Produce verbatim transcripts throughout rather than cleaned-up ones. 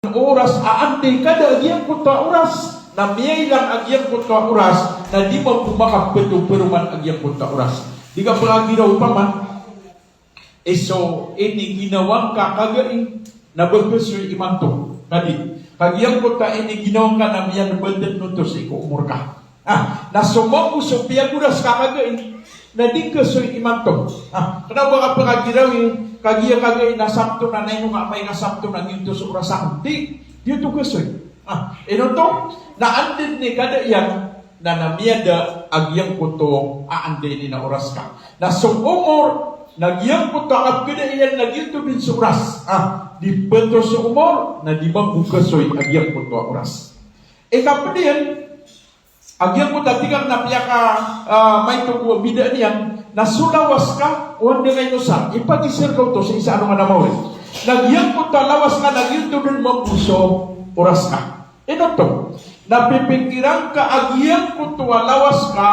oras a anda i kada a giyangkoto a oras, na miyailang a giyangkoto a oras, na di mambo makapetoperoman a giyangkoto a oras. Di ka pagiraw opama i so iniginawa ngka kagai na ba kesoy imanto. Kadi, ka giyangkoto a iniginawa ngka na miyanbatan oto sii ko omor ka. Ah, na so mambo so piyagoras ka kagai na di kesoy imanto. Ah, kena o ba ka pagirawi, kagiya kagai na Sabto na, na ino ka amay ka Sabto na giyoto so oras akn? Di, di oto kesoy. Ah, ino oto? Na anda i kada iyan na, na miyada a giyangkoto a anda ini na oras ka. Na so omor na giyangkoto a kapkada iyan na giyoto dn so oras. Ah, di pto so omor na di mambo kesoy a giyangkoto a oras. Ikaped iyan, a giyangkoto a tig akn a piyaka, ah, maito ko bida niyan, na so lawas ka, o anda ka inosar, ipagisar ka oto sii sa alongan a maori. Na giyangkoto a lawas ka na giyoto dn mambo so oras ka. Ino oto? Na pipikira ngka a giyangkoto a lawas ka,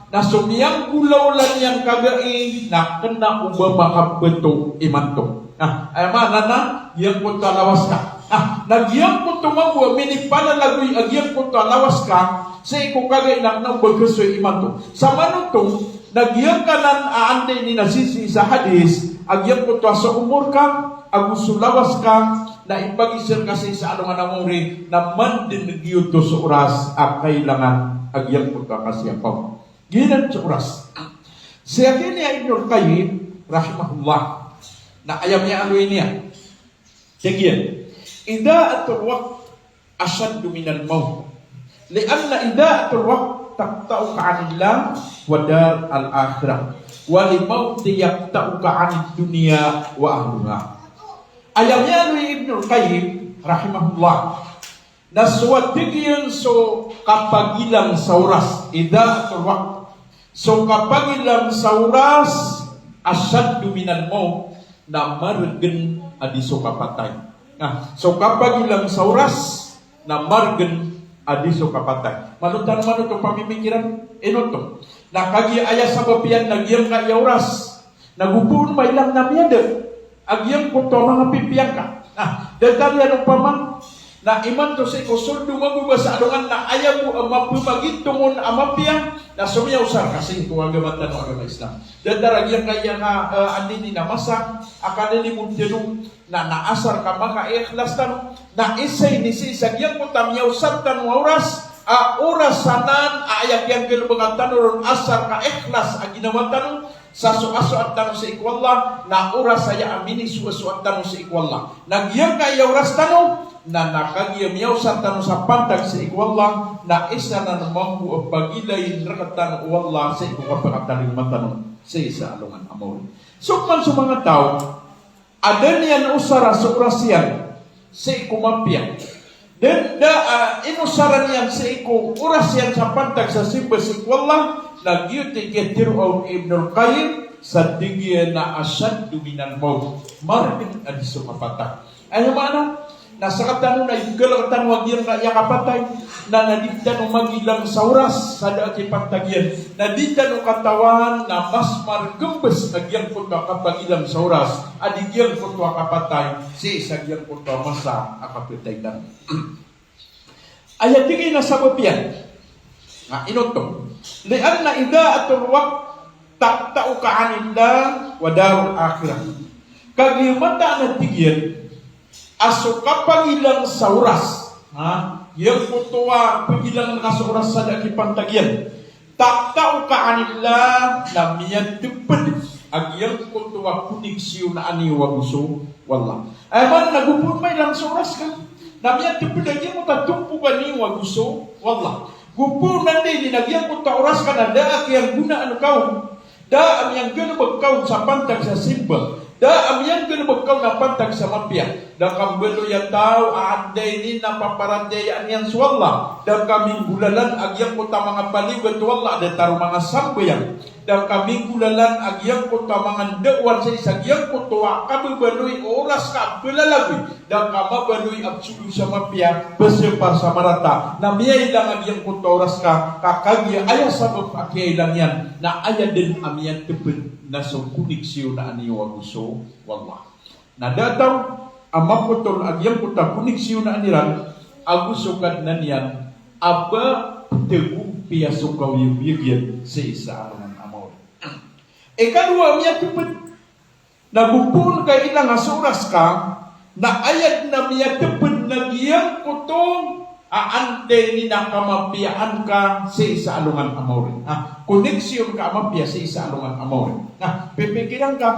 na so miyanggolawla niyan kagai na kena o ba makapto imanto. Ah, aya maana na giyangkoto a lawas ka. Ah, na giyangkoto mambo a minipalalagoy a giyangkoto a lawas ka sii ko kagai na kena o ba kesoy imanto. Samanoto, na giyangkanan a anda ini na sisii sa hadis, a giyangkoto a so omor ka ago so lawas ka, na ipagisar ka sii sa alongan a maori, na man dn giyoto so oras a kailangan a giyangkoto a kasiyapaw. Giyanan so oras. Sii a kini a Ibnul Qayyim rahimahullah, na aya miyaaloy niyan, tig iyan, "Idha'atul waqt ashaddu minal mawt. Li'anna idha'atul waqt taqta'uka 'anillah wa daril akhirah. Wal mawtu yaqta'uka 'anid dunya wa ahliha." Aya miyaaloy i Ibnul Qayyim rahimahullah, na so, tig iyan, so kapagilang sa oras, idha'atul waqt, so kapagilang sa oras, ashaddu minal mawt, na margn a di so kapatay. Na so kapagilang sa oras na margn a di so kapatay. Malo tano man oto pamimikiran, ino oto? Na kagiya aya sabap iyan na giyangkaya oras na go poon mailang na miyada a giyangkoto a manga pipiya ngka. Na datar iyan opama na imanto sii ko soldo mambo ba sa alongan na aya bo a mapemagitongon a mapiya na so miyaosar ka sii ko agama tano a agama Islam. Datar a giyangkaya ka, eh, anda ini na masa a kalilimo tano na, na asar ka makaikhlas tano, na isa ini sii sa giyangkoto a miyaosar tano a oras, a oras anan a aya kiyanggalbka tano ron asar ka ikhlas a ginawa tano, sa soasoat tano sii ko Allah, na oras aya a minisoasoat tano sii ko Allah. Na giyangkaya oras tano, na, na kagiya miyaosar tano sa pantag sii ko Allah, na isa nan mambo a pagilayn rktano o Allah sii ko kapakatalingoma tano sii sa alongan a maori. So man so manga taw a da niyan osara so oras iyan sii ko mapiya, den da, ah, inosaran iyan sii ko oras iyan sa pantag sa simba sii ko Allah, na giyoto i kiyatharoa on i Ibnul Qayyim sa tig iyan a ashaddu minal mawt, margn a di so kapatay. Aya maana na sktano na igalk tano a giyangkaya kapatay, na, na di tano magilang sa oras sa da a kipantag iyan, na di tano katawan na mas margmbs a giyangkoto a kapagilang sa oras a di giyangkoto a kapatay sii sa giyangkoto a masa a kapatay tano. Aya tig iyan a sabap iyan, na ino oto? Li'anna idha'atul waqt taqta'uka 'anillah wa daril akhirah. Kagiya mataan a tig iyan a so kapagilang sa oras, ha? Giyangkoto a pagilang ka sa oras sa da a kipantag iyan. Taqta'uka 'anillah, na miyatpd a giyangkoto a koneksiyon a aniyo ago so Allah. Aya maana na go poon mailang so oras ka na miyatpd a giyangkoto a tompokan iyo ago so Allah. Go poon anda ini na giyangkoto a oras ka na da a kiyanggonaan ka on, da a miyanggalbk ka on sa pantag sa simba, da a miyanggalbk ka on a pantag sa mapiya. Da ka mbaloy a taw a anda ini na paparatiyayaan iyan so Allah, da ka minggolalan a giyangkoto a manga paliyogat o Allah a datar o manga sambayang, da ka minggolalan a giyangkoto a manga ndaowan sii sa giyangkoto a kababaloy o oras ka a plalagoy, da ka mabaloy a psodo sa mapiya, psapar sa marata, na miyailang a giyangkoto a oras ka, ka kagiya aya sabap a kiyailang iyan na aya dn a miyatpd na so koneksiyon a aniyo ago so Allah. Na da a taw a mapotol a giyangkoto a koneksiyon iran ago so Kadnan iyan a ba ptagompiya so kaoyagoyag iyan sii sa alongan a maori. Ikadowa a miyatpd na go poon ka ilanga so oras ka, na aya dn a miyatpd na giyangkoto a anday niyan a kamapiyaan ka sii sa alongan a maori. Ha, koneksiyon ka a mapiya sii sa alongan a maori. Na pipikiran ka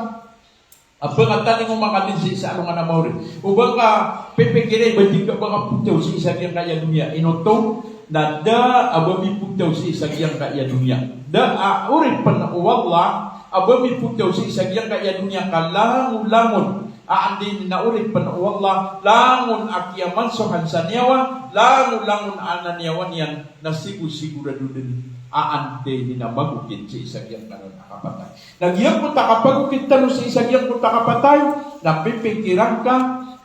a pkatalingoma ka dn sii sa alongan a maori. O ba ka pipikira i ba di ka ba ka potaw sii sa giyangkaya doniya, ino oto? Na da a ba mipotaw sii sa giyangkaya doniya. Da a oripn o Allah a ba mipotaw sii sa giyangkaya doniya ka langolangon a anday niyan a oripn o Allah, langon a kiyamansohan sa niyawa, langolangon a niyawa niyan na sigosigorado dn a anday niyan a magokit sii sa giyangkanan a kapatay. Na giyangkoto a kapagokit tano sii sa giyangkoto a kapatay, na pipikiran ka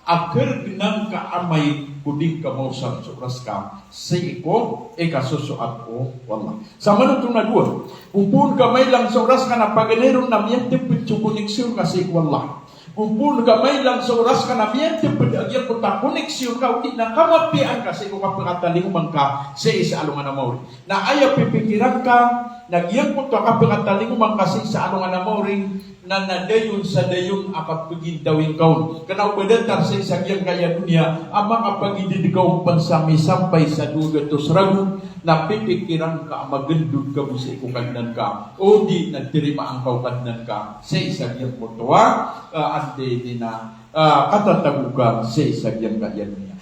a kargnan ka amay ko di ngka maosar so oras ka sii ko ikasosoat o Allah. Sa manoto na dowa, go poon ka mailang so oras ka na paganay ron na miyatpd so koneksiyon ka sii ko Allah. Go poon ka mailang so oras ka na miyatpd a giyangkoto a koneksiyon ka odi na kamapiyaan ka sii ko kapkatalingoma ngka sii sa alongan a maori. Na aya pipikiran ka na giyangkoto a kapkatalingoma ngka sii sa alongan a maori na, na dayon sa dayon a kapagintawi ngka on. Kna o ba datar sii sa giyangkaya doniya a makapagidad ka on pn sa misampay sa dowa gatos ragon, na pipikiran ka a magndod ka bo sii ko Kadnan ka, odi na tarimaan ka o Kadnan ka sii sa giyangkoto a, ah, anday niyan a, ah, katatago ka sii sa giyangkaya doniya.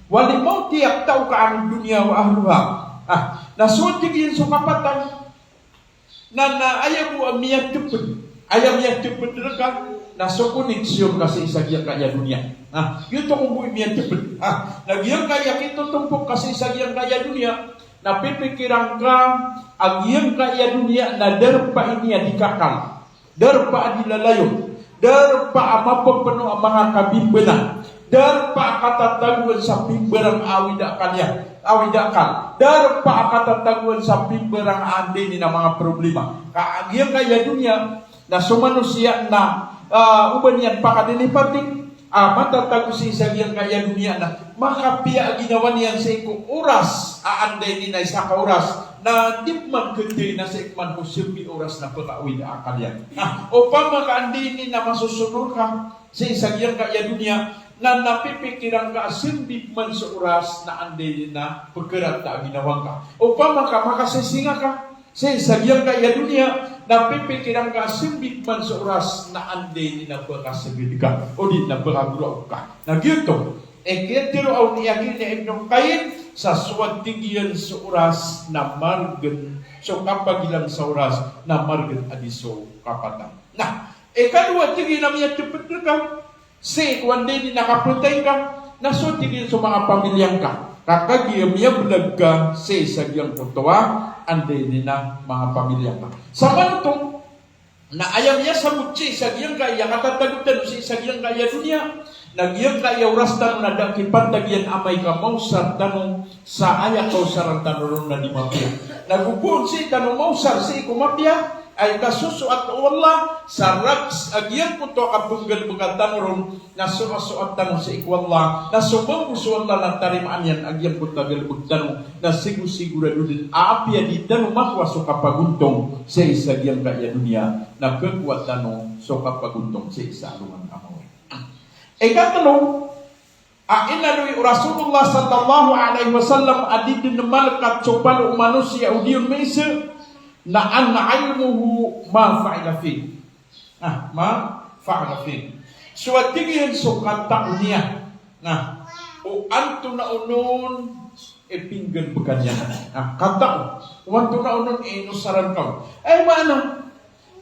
Wa li mawti yaqta'uka anid dunya wa ahliha. Ah, na so tig iyan so kapatay na, na aya bo a miyatpd, aya miyatpd rka na so koneksiyon ka sii sa giyangkaya doniya. Ah, giyoto bo i miyatpd. Ah, na giyangkaya kitotompok ka sii sa giyangkaya doniya, na pipikiran ka a giyangkaya doniya na darpa ini a di kakal. Darpa a di lalayon, darpa a mapepeno a manga kabimbanan, darpa a katatagoan sa pimbarang a awid a akal iyan, awid a akal, darpa a katatagoan sa pimbarang a anday niyan a manga problema. Ka giyangkaya doniya na so manosiya na, ah, o ba niyan pakadilipating, ah, matatago sii sa giyangkaya doniya na makapiya a ginawa niyan sii ko oras a anday niyan a isa ka oras na di pman khatay na sii pman ko sambi oras na pekaawid a akal iyan. Na opama ka anday niyan a masosonor ka sii sa giyangkaya doniya na, na pipikiran ka a sambi pman so oras na anday niyan a pekarata a ginawa ngka. Opama ka makasisinga ka sii sa giyangkaya doniya na pipikiran ka a sambi pman so oras na anday niyan a pekasagad ka odi na pekagoraok ka. Na giyoto i kiyatharoa on i Ibn Qayyim sa so a tig iyan so oras na margn, so kapagilang sa oras na margn a di so kapatay. Na ikadowa tig iyan a miyatpd rka sii ko anday niyan a kapatay ka, na so tig iyan so manga pamilya ngka. Ka kagiya miyablag ka sii sa giyangkoto a anday niyan a manga pamilya ngka. Sa manoto na aya miyasabot sii sa giyangkaya katatago tano sii sa giyangkaya doniya na giyangkaya oras tano na da a kipantag iyan amay ka maosar tano sa aya kaosaran tano ron na di mapiya. Na go poon sii tano maosar sii ko mapiya a ikasosoat o Allah, sa rags a giyangkoto a kapenggalebeka tano ron na soasoat tano sii ko Allah, na so mambo so Allah na tarimaan iyan a giyangkoto a galebek tano, na sigosigorado dn a apiya di tano makowa so kapagontong sii sa giyangkaya doniya, na kakowa tano so kapagontong sii sa alongan a maori. Ikatlo a inaloy o Rasulullah sallallahu alaihi wasallam a di dn malekat so palo o manosiya o di on miisa, na an ilmuhu ma fa'ila fih. Na, ma fa'ala fih. So a tig iyan so katao niyan. Na, o antonaa onon i pinggalebeka niyan. Na, katao. O antonaa onon i inosaran ka on. Aya maana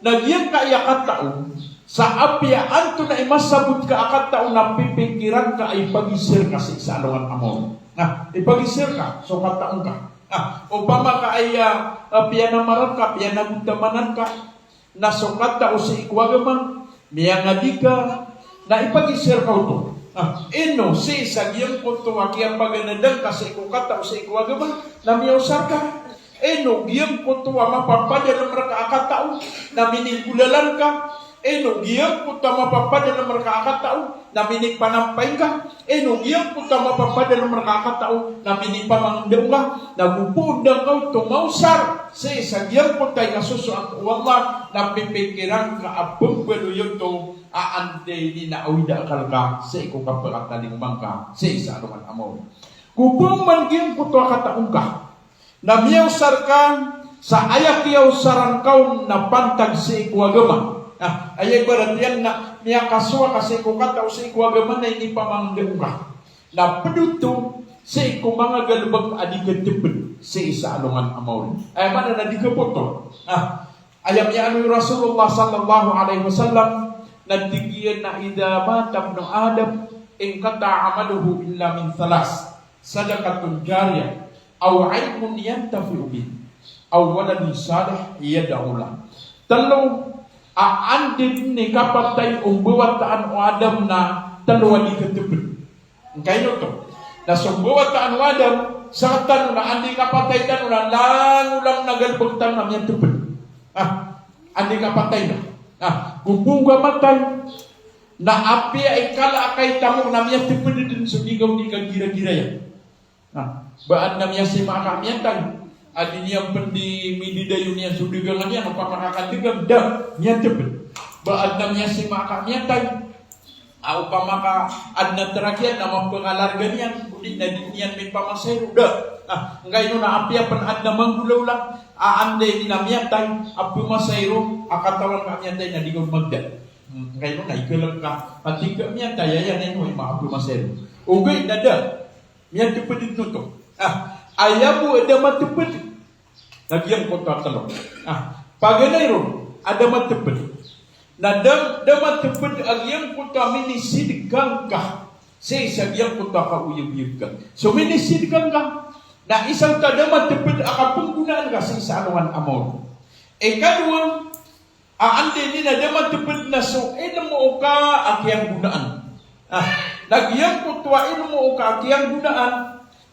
na giyangkaya katao, sa apiya antonaa i masabot ka a katao na pipikiran ka a ipagiza rka sii sa alongan a maori. Na, ipagiza rka so katao ngka. Na, opama ka aya, ah, piyanamaran ka, piyanagontamanan ka, na so katao sii ko agama, miyangadi ka, na ipagiza rka oto. Na, ino sii sa giyangkoto a kiyapaganadan ka sii ko katao sii ko agama, na miyaosar ka. Ino giyangkoto a mapapadalem rka a katao, na mininggolalan ka. Ino giyangkoto a mapapadalm rka a katao na minipanampay ngka? Ino giyangkoto a mapapadalm rka a katao na minipamangndao ngka? Na go poon da ngka oto maosar sii sa giyangkoto a ikasosoat o Allah, na pipikiran ka a pmbaloy oto a anday ini na awida akal ka sii ko kapakatalingoma ngka sii sa alongan a maori. Go poon man giyangkoto a katao ngka na miyaosar ka sa aya kiyaosaran ka on na pantag sii ko agama. Ah, aya ibarat iyan na miyakasowa ka sii ko katao sii ko agama na inipamangndao ngka. Na pd oto sii ko manga galbk a di katpd sii sa alongan a maori. Aya maana na di kapotol. Ah, aya miyaaloy o Rasulullah sallallahu alaihi wasallam na tig iyan a, "Idha mata ibnu Adam, inqata'a amaluhu illa min thalas, sadaqatun jariyah, aw ilmun yantafi'u bih, aw waladun salih yad'u lah." Tlo a anda dn i kapatay o mbawataan o Adam na tlo a di katpd. Ngkaino oto? Na so mbawataan o Adam, sktano na anda i kapatay tano na langolangon a galbk tano na miyatpd. Ah, anda i kapatay na. Ah, go poon ka matay, na apiya i kala a kai tamo na miyatpd dn so di ngka o di kagiragira iyan. Ah, ba adn a miyasima ka miyatay a di niyan pn di mididayon iyan so dagangan iyan, opama ka kadagang, da, miyatpd. Ba adn a miyasima ka miyatay a opama ka adn a trak iyan na mapngalarga niyan, odi na di niyan mipamasayro, da. Ah, ngkaino na apiya pn adn a manggolawla a anday ini na miyatay a pmasayro a katawan ka miyatay na di ngka on magda. Hmm, ngkaino na ikalk ka a tig ka miyatay, aya na ino i mapmasayro. Ogaid na da. Miyatpd dn oto. Ah, aya bo a da matpd na giyangkoto a tlo. Ah, paganay ron a da matpd. Na da, da matpd a giyangkoto a minisidka ngka sii sa giyangkoto a kaoyagoyag ka. So minisidka ngka na isa oto a da matpd a kapnggonaan ka sii sa alongan a maori. Ikadowa, a anday ini na da matpd na so ilmo ka a kiyanggonaan. Ah, na giyangkoto a ilmo ka a kiyanggonaan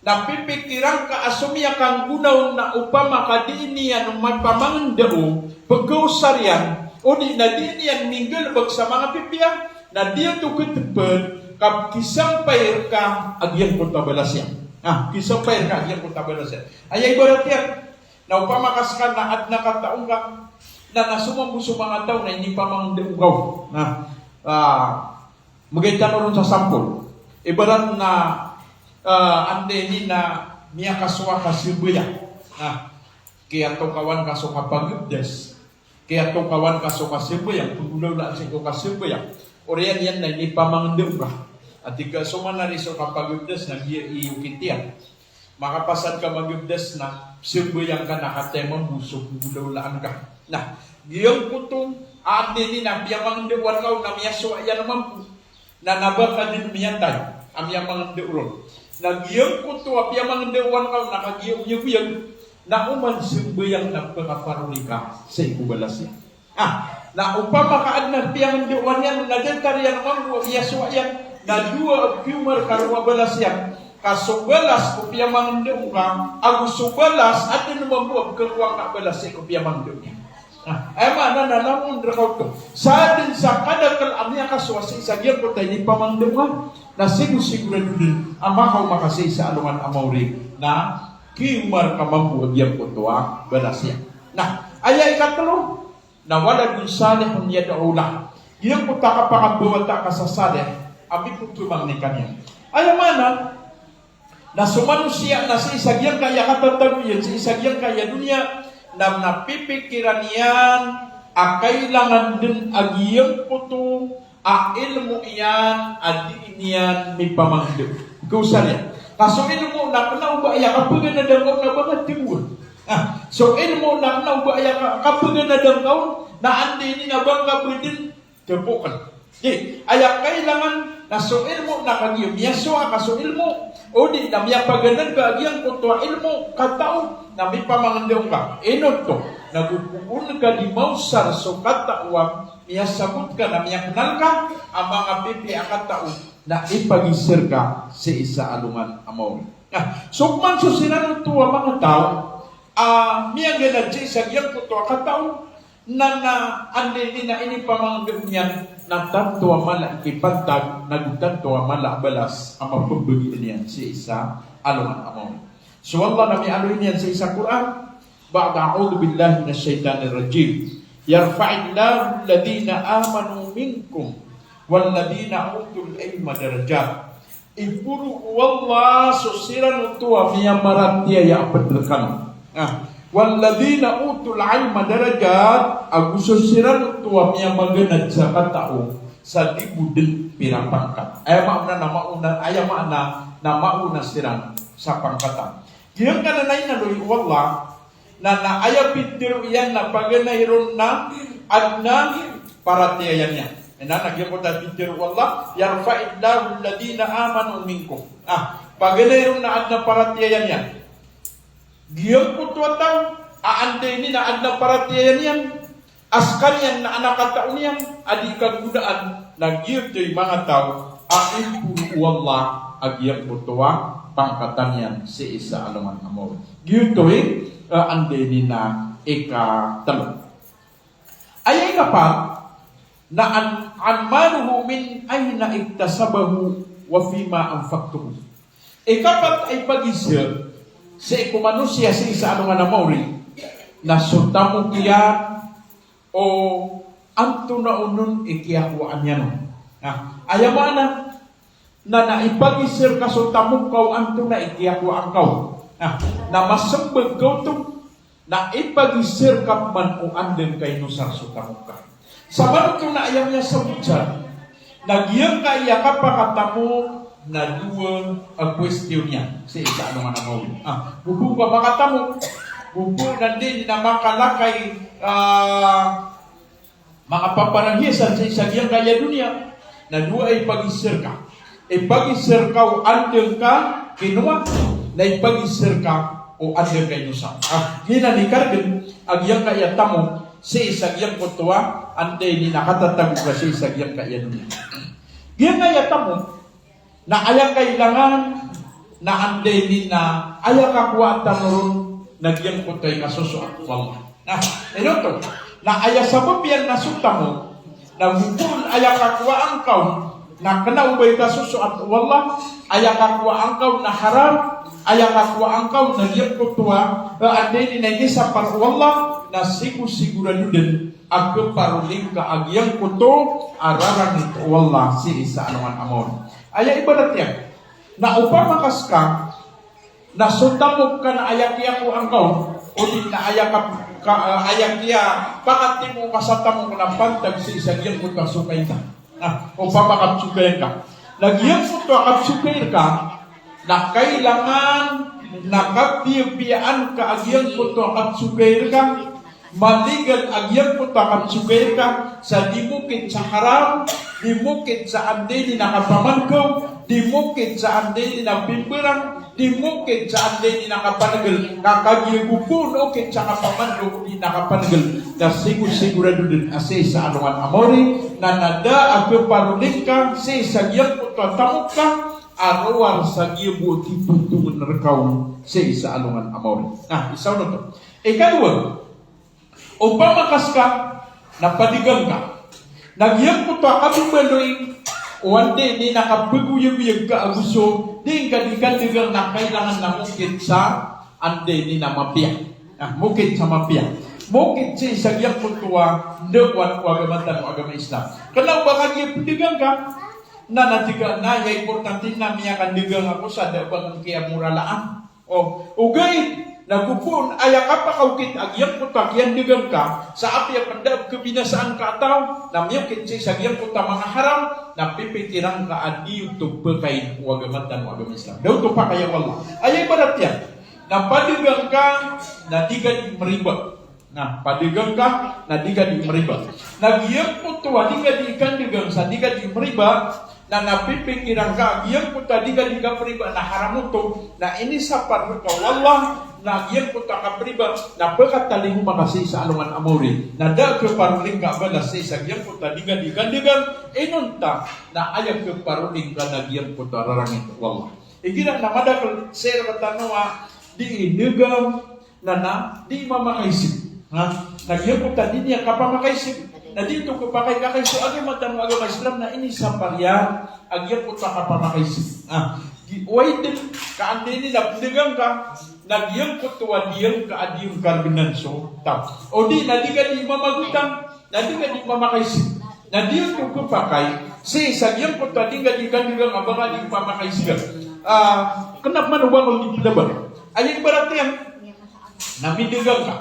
na pipikiran ka a so miyakanggona on na opama ka di niyan mapamangndao, pkaosar iyan, odi na di niyan minggalbk sa manga pipiya, na di oto katpd ka kisampay rka a giyangkoto a balas iyan. Ah, kisampay rka a giyangkoto a balas iyan. Aya ibarat iyan na opama ka ska na adn a katao ngka na, na so mambo so manga taw na inipamangndao ngka on. Na, ah, magay tano ron sa sampol. Ibarat na, ah, anday ini na miyakasowa ka sambayang. Na, kiyatokawan ka so kapagabdas. Kiyatokawan ka so kasambayang, pnggolawlaan sii ko kasambayang. Oriyan iyan na inipamangndao ngka. A tig ka so manari so kapagabdas na giya i okit iyan. Makapasad ka magabdas na sambayang ka na kataya mambo so pnggolawlaan ka. Na giyangkoto a anday ini na piyamangndao ngka on na miyasowa iyan mambo. Na na ba ka dn miyatay a miyamangndao ron. Na giyangkoto a piyamangndao ngka on na kagiya oyagoyag, na oman sambayang na pkaparoli ka sii ko balas iyan. Ah, na opama ka adn a piyamangndao iyan na datar iyan mambo a miyasowa iyan, na dowa a piyomar ka roo a balas iyan. Ka so balas ko piyamangndao ngka ago so balas a dn mambo a pkhakowa ngka a balas sii ko piyamangndao iyan. Ah, aya maana na langon rka oto. Sa dn sa kadakl a miyakasowa sii sa giyangkoto a inipamangndao ngka, na sigosigorado dn a makaoma ka sii sa alongan a maori na kiyomar ka mambo a giyangkoto a balas iyan. Na aya ikatlo, na waladun salihun yad'u lah. Giyangkoto a kapakambawata ka sa salih a mipmangni ka niyan. Aya maana na so manosiya na sii sa giyangkaya katatago iyan, sii sa giyangkaya doniya, na, na pipikiran iyan a kailangan dn a giyangkoto a ilmo iyan a dii niyan mipamangndao. Kaosar iyan. Ka so ilmo na kna o ba aya kapaganadan ka on na ba nga tgoan. Ah, so ilmo na kna o ba aya ka-, kapaganadan ka on na anday ini na ba nga ba dn tpokn. Di, aya kailangan na so ilmo na kagiya miyasowa ka so ilmo, odi na miyapaganad ka a giyangkoto a ilmo, katao, na mipamangndao ka. Ino oto, na go poon ka di maosar so katao a miyasagot ka na miyaknal ka a manga pipiya a katao na ipagiser ka sii sa alongan a maori. Na so pman so siran oto a manga taw a miyaganad sii sa giyangkoto a katao Na, na anda ini na inipamangndao niyan na tanto a mala i kipantag, na go tanto a mala a balas a mapmbgi niyan sii sa alongan a maori. So Allah na miyaaloy niyan sii sa Qur'an, ba'da a'udhu billahi minash shaitanir rajim. Yarfa'illahu alladhina amanu minkum walladhina utul ilma darajat. Iporo o Allah so siran oto a miyamaratiyaya a pd rkano. Ah, walladhina utul ilma darajat, ago so siran oto a miyamaganad sa katao sa di bo dn pira pangkat. Aya maana na maona, aya maana na maona siran sa pangkatan. Giyangkanan a inaloy o Allah, na, na aya pitharo iyan na paganay ron na adn a paratiyaya niyan. Na, na giyangkoto a pitharo o Allah, "Yarfa'illahu alladhina amanu minkum." Ah, paganay ron na adn a paratiyaya niyan. Giyangkoto a taw a anda ini na adn a paratiyaya niyan, a skaniyan na adn a katao niyan a di kagodaan, na giyoto i manga taw a iporo o Allah a giyangkoto a pangkatan iyan sii sa alongan a maori. Giyoto i, eh, anda ini na ikatlo. Aya ikapat, na an, an maluhu min aina iktasabahu wa fima anfaqtuhu. Ikapat a ipagiza sii ko manosiya sii sa alongan a maori, na so tamok iyan o antonaa onon i kiyakowaan iyan on. Na, aya maana na, na ipagiza rka so tamok ka o antonaa i kiyakowaan ka on. Na, na masmbag ka oto, na ipagiza rka pman o anda ngka inosar so tamok ka. Sabap oto na aya miyasabot san na giyangkaya kapakatamok na dowa a kwestiyon iyan sii sa alongan a maori. Ah, go bo ka makatamok, go bo na anda ini na makalakay, ah, makapaparang hiyasan sii sa giyangkaya doniya, na dowa a ipagiza rka. Ipagiza rka o anda ngka kinowa, na ipagiza rka o anda ngka inosar. Ah, giyanan i kargn a giyangkaya tamok sii sa giyangkoto a anda ini na katatago ka sii sa giyangkaya doniya. Giyangkaya tamok na aya kailangan na anda ini na aya kakowaan tano ron na giyangkoto i kasosoat o Allah. Na, ino oto, na aya sabap iyan na so tamok, na go bo on aya kakowaan ka on na kna o ba i kasosoat o Allah, aya kakowaan ka on na haram, aya kakowaan ka on na giyangkoto a, eh, anda ini na inisapar o Allah, na sigo-sigorado dn a khaparoli ngka a giyangkoto a rarangit o Allah sii sa alongan a maori. Aya ibarat iyan na opama ka ska na so tamok ka na aya kiyakowaan ka on, odi na aya ka, ka, aya kiyapakatimo ka sa tamok na pantag sii sa giyangkoto a sokay ngka. Na opama ka pzokay ngka, na giyangkoto a kapzokay rka na kailangan na kapiyapiyaan ka a giyangkoto a kapzokay rka, maligal a giyangkoto a kapzokay rka sa di mokit sa haram, di mokit sa anda ini na kapamangkaw, di mokit sa anda ini na pimbarang, di mokit sa anda ini na kapanagl, ka kagiya go bo on okit sa kapamangkaw odi na kapanagl, na sigo-sigorado dn a sii sa alongan a maori na, na da a khaparoli ngka sii sa giyangkoto a tamok ka a rowar sa giya bo a kipotongn rka on sii sa alongan a maori. Na, isa on oto. Ikadowa, opama ka ska na padagang ka. Na giyangkoto a kababaloy o anda ini na kapagoyagoyag ka ago so di ngka di kandagang na kailangan na mokit sa anda ini na mapiya. Na mokit sa mapiya. Mokit sii sa giyangkoto a ndakowan o agama tano a agama Islam. Kna o ba kagiya pdagang ka na, na tig ka na aya importante na miyakandagang ako sa da a ba ngka kiyamoralaan. O, ogaid na go bo on aya kapakaokit a giyangkoto a kiyandagang ka sa apiya pn da a kabinasaan ka a taw, na miyokit sii sa giyangkoto a manga haram, na pipikiran ka a di oto pakain o agama tano a agama Islam. Da oto pakaya o Allah. Aya ibarat iyan na padagang ka na di ka di mriba. Na padagang ka na di ka di mriba. Na giyangkoto a di ka di kandagang sa di ka di mriba, na, na pipikiran ka a giyangkoto a di ka di ka mriba na haram oto, na inisapar rka o Allah na giyangkoto a kamriba na pkatalingoma ka sii sa alongan a maori. Na da a khaparoli ngka a balas sii sa giyangkoto a di ka di kandagang, inonta na aya khaparoli ngka na giyangkoto a rarangit o Allah. Igira na madakl sii rktano a di ndagang, na, na di mamakaisip. Na, na giyangkoto a di niyan kapamakaisik, na di oto kapakay, kakay so agama tano a agama Islam na inisapar iyan a giyangkoto a kapamakaisik. Na, gi-, oway den ka anda ini na pndagang ka, na giyangkoto a di ngka a di ngka rgnan so taw. O di, na di ka di mamagotang, na di ka di mamakaisik. Na di oto kapakay sii sa giyangkoto a di ngka di kandagang a ba ka di pamakaisikan. Ah, kna pman o ba ka di pndagang. Aya ibarat iyan, na mindagang ka.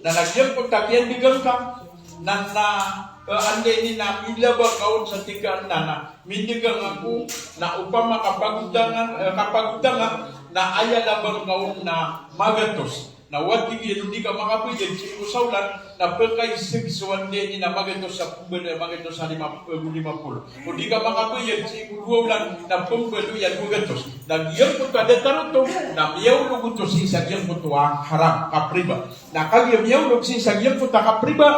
Na, na giyangkoto a kiyandagang ka, na, na, eh, anda ini na milaba ka on sa tig ka na, na mindagang ako, na opama ka pagotangan, eh, ka pagotangan, na aya labang ka on na magatos. Na o tig iyan o di ka makabayad sii ko sawlan, na pkaisik so anda ini na magatos a pmbaloy, magatos a lima, eh, lima polo. O di ka makabayad sii ko dowa olan, na pmbaloy a dowa gatos. Na giyangkoto a datar oto, na miyaolog oto sii sa giyangkoto a haram, kapriba. Na kagiya miyaolog sii sa giyangkoto a kapriba,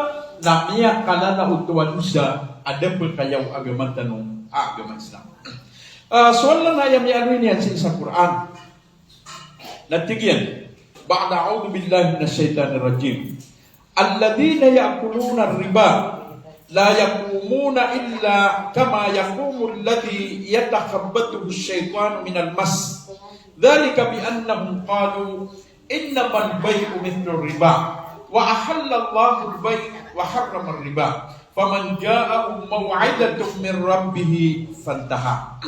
na miyakalala oto a dosa a da pkayaw agama tano a agama Islam. Ah, so Allah na aya miyaaloy niyan sii sa Qur'an. Na tig iyan, ba'da a'udhu billahi minash shaitanir rajim. Alladhina ya'kuluna ar-riba la yaqumuna illa kama yaqumu alladhi yatakhabbathu ash-shaytanu minal mas. Dhalika bi annahum qalu innamal bay'u mithlu ar-riba wa ahallallahu al-bay'a wa harrama ar-riba. Faman ja'ahu maw'izatun min rabbih fantaha.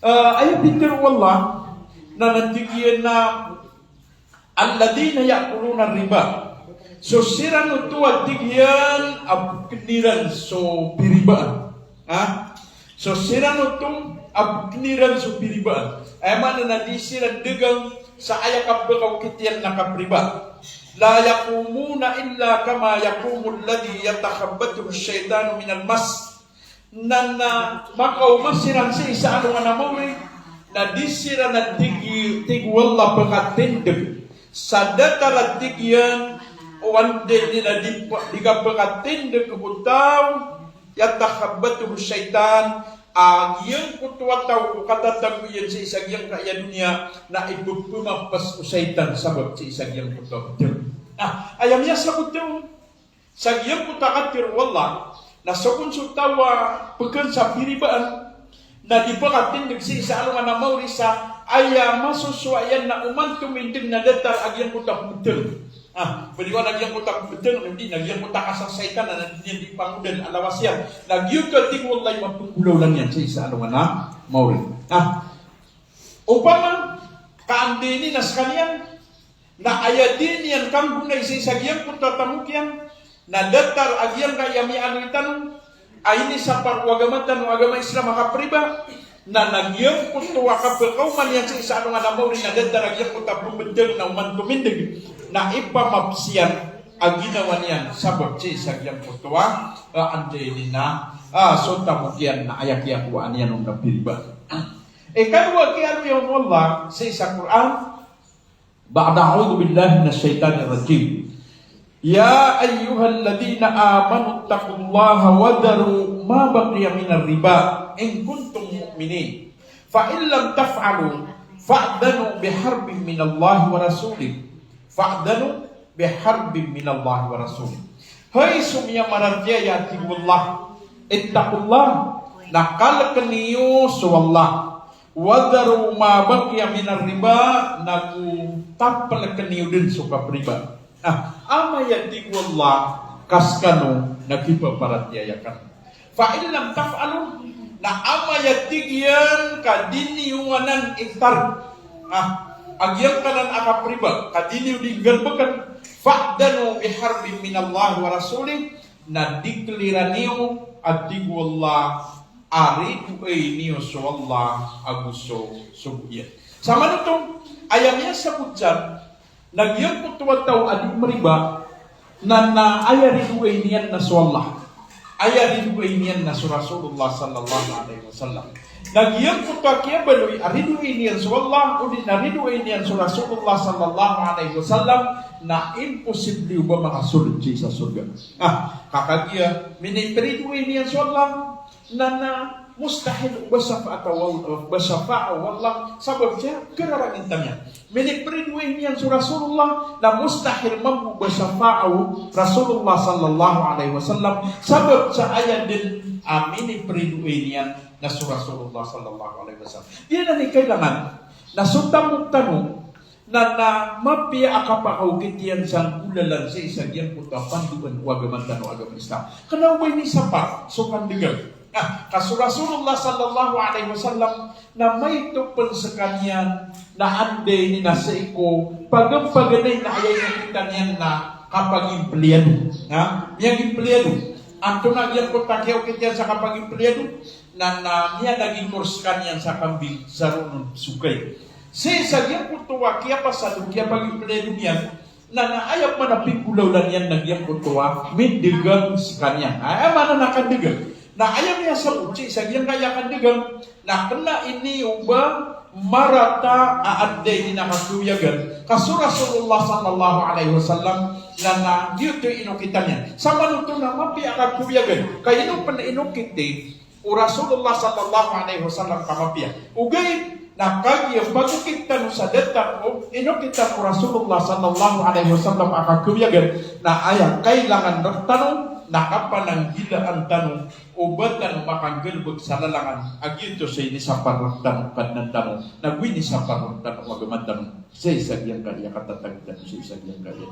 Eh, aya pitharo o Allah, na, na tig iyan a alladhina ya'kuluna ar-riba. So siran oto a tig iyan a pkn iran so piribaan. Ha? So siran oto a pkn iran so piribaan. Aya maana na di siran dagang sa aya kapkaokit iyan na kapriba. La yaqumuna illa kama yaqumu alladhi yatakhabbathu ash-shaytanu minal mas. Na, na makaoma siran sii sa alongan a mawri, na di siran a tig i-, tig o Allah pkatindg sa datar a tig iyan o anda ini na di p-, di kapkatindg ko taw, yatakhabbathu ash-shaytan, a giyangkoto a taw o katatago iyan sii sa giyangkaya doniya, na ipphmapas o shaytan sabap sii sa giyangkoto a btng. Na, aya miyasabot on, sa giyangkoto a katharo o Allah, na so kon so taw a pkn sa piribaan, na di pkatindg sii sa alongan a mawri sa aya masosowa iyan na oman tomindg na datar a giyangkoto a pmbtng. Ah, baliwan a giyangkoto a pmbtng, na di na giyangkoto a kasasaytan na di niyan di pangodal a lawas iyan. Na giyoto a tig o Allah i mapnggolawla niyan sii sa alongan a mawri. Ah, opama ka anda ini na skaniyan, na aya di niyan kanggonay sii sa giyangkoto a tamok iyan, na datar a giyangkaya miyaaloy tano a inisapar o agama tano a agama Islam a kapriba, na, na giyangkoto a kapkaoma niyan sii sa alongan a mawri na datar a giyangkoto a pmbtng na oman tomindg, na ipamaps iyan a ginawa niyan sabap sii sa giyangkoto a, a, anda ini na, a, so tamok iyan na aya kiyakowaan iyan on na piriba. Ikadowa a kiyaaloy o Allah sii sa Qur'an, ba'da a'udhu billahi minash shaitanir rajim. Ya ayyuhalladhina amanu ittaqullaha wa dharu ma baqiya minar riba in kuntum mu'minin. Fa in lam taf'alu fa'dhanu biharbin minallahi wa rasulih. Fa'dhanu biharbin minallahi wa rasulih. Hay so miyamaratiyaya, a tig o Allah, ittaqullah, na kalkn iyo so Allah. Wa dharu ma baqiya minar riba, na go taplkn iyo dn so kapriba. Ah, amay a tig o Allah ka skano na kipaparatiyaya kano. Fa in lam taf'alu, na amay a tig iyan ka di niyo anan itar. Ah, a giyangkanan a kapriba, ka di niyo di nggalbkn. Fa'dhanu biharbin minallahi wa rasulih, na declare-a niyo, a tig o Allah, a ridoay niyo so Allah ago so sogo iyan. Samanoto, aya miyasabot san, na giyangkoto a taw a di mriba, na, na aya ridoay niyan na so Allah. Aya ridoay niyan na so Rasulullah sallallahu alaihi wasallam. Na giyangkoto a kiyabaloy a ridoay niyan so Allah, odi na ridoay niyan so Rasulullah sallallahu alaihi wasallam, na imposible o ba makasold sii sa sorga. Ah, ka kagiya minipiridoay niyan so Allah, na, na mustahil o ba shafaat o Al-, o ba shafaat o Allah, sabap sa kararangit iyan. Minipridoay niyan so Rasulullah, na mustahil mambo o ba shafaat o Rasulullah sallallahu alaihi wasallam, sabap sa aya dn a minipridoay niyan na so Rasulullah sallallahu alaihi wasallam. Giyanan i kailangan na so tamok tano na, na mapiya a kapakaokit iyan sa nggolalan sii sa giyangkoto a pandoan o agama tano a agama Islam. Kna o ba inisapar so kandgl. Na, ka so Rasulullah sallallahu alaihi wasallam na maito pn skaniyan na anda ini na sii ko pagpaganay na aya inokitan iyan na kapagimpliyado. Na, miyagimpliyado. Antonaa giyangkoto a kiyaokit iyan sa kapagimpliyado? Na, na miyadagingkor skaniyan sa kambing sa ron o sokay. Sii sa giyangkoto a kiyapasad o kiyapagimpliyado niyan, na, na aya pman a pinggolawla niyan na giyangkoto a mindagang skaniyan. Aya maana na kandagang. Na aya miyasabot sii sa giyangkaya kandagang, na kna ini o ba marata a anda ini na kakawiyagan. Ka so Rasulullah sallallahu alaihi wasallam na, na giyoto i inokitan iyan. Samanoto na mapiya a kakawiyagan. Ka ino pn inokiti o Rasulullah sallallahu alaihi wasallam ka mapiya. Ogaid na kagiya pagokit tano sa datar o inokitan o Rasulullah sallallahu alaihi wasallam a kakawiyagan, na aya kailangan rktano na kapananggilaan tano o ba tano makanggalbk sa lalangan a giyoto so inisapar rktano o Kadnan tano, nago inisapar rktano o agama tano, sii sa giyangkaya katatag tano, sii sa giyangkaya.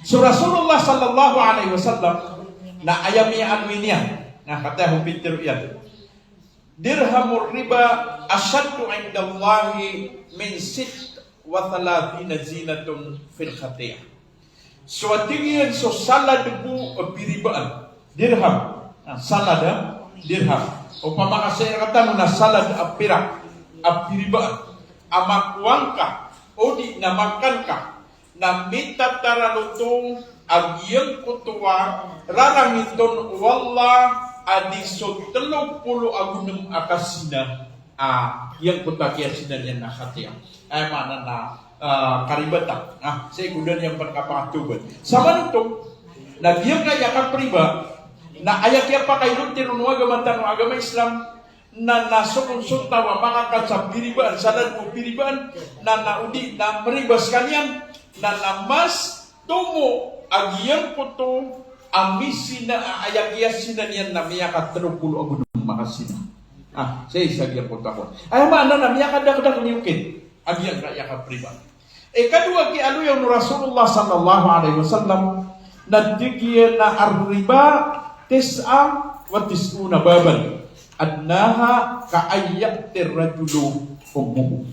So Rasulullah sallallahu alaihi wasallam na aya miyaano niyan, na kataya ho pitharo iyan, "Dirhamur riba ashaddu indallahi min sitt wa thalathina zinatan fil khati'ah." So a tig iyan so salad bo a piribaan. Dirham. Ah, salad a dirham. Opama ka sii rktano na salad a pirak a piribaan. A makowa ngka, odi na makan ka, na mitataraloto a giyangkoto a rarangit on o Allah a di so tlo polo ago nem a kazina. Ah, giyangkoto a kiyazina niyan na khati'ah. Aya maana na, ah, karibatan. Ah, sii ko da niyan pn kapakatawbat. Samanoto na giyangkaya kapriba na aya kiyapakailotir on o agama tano a agama Islam, na, na so kon so taw a makakan sa piribaan, salad bo a piribaan, na, na odi na mriba skaniyan, na, na mas tomo a giyangkoto a mizina a aya kiyazina niyan na miyakatlo polo ago nem a kazina. Ah, sii sa giyangkoto a kowan. Aya maana na miyakadakdakl i okit a giyangkaya kapriba. Ikadowa a kiyaaloya on o Rasulullah sallallahu alaihi wasallam na tig iyan a ar-riba tis'a wa tis'una baban, adnaha ka an ya'ti ar-rajulu ummuhu.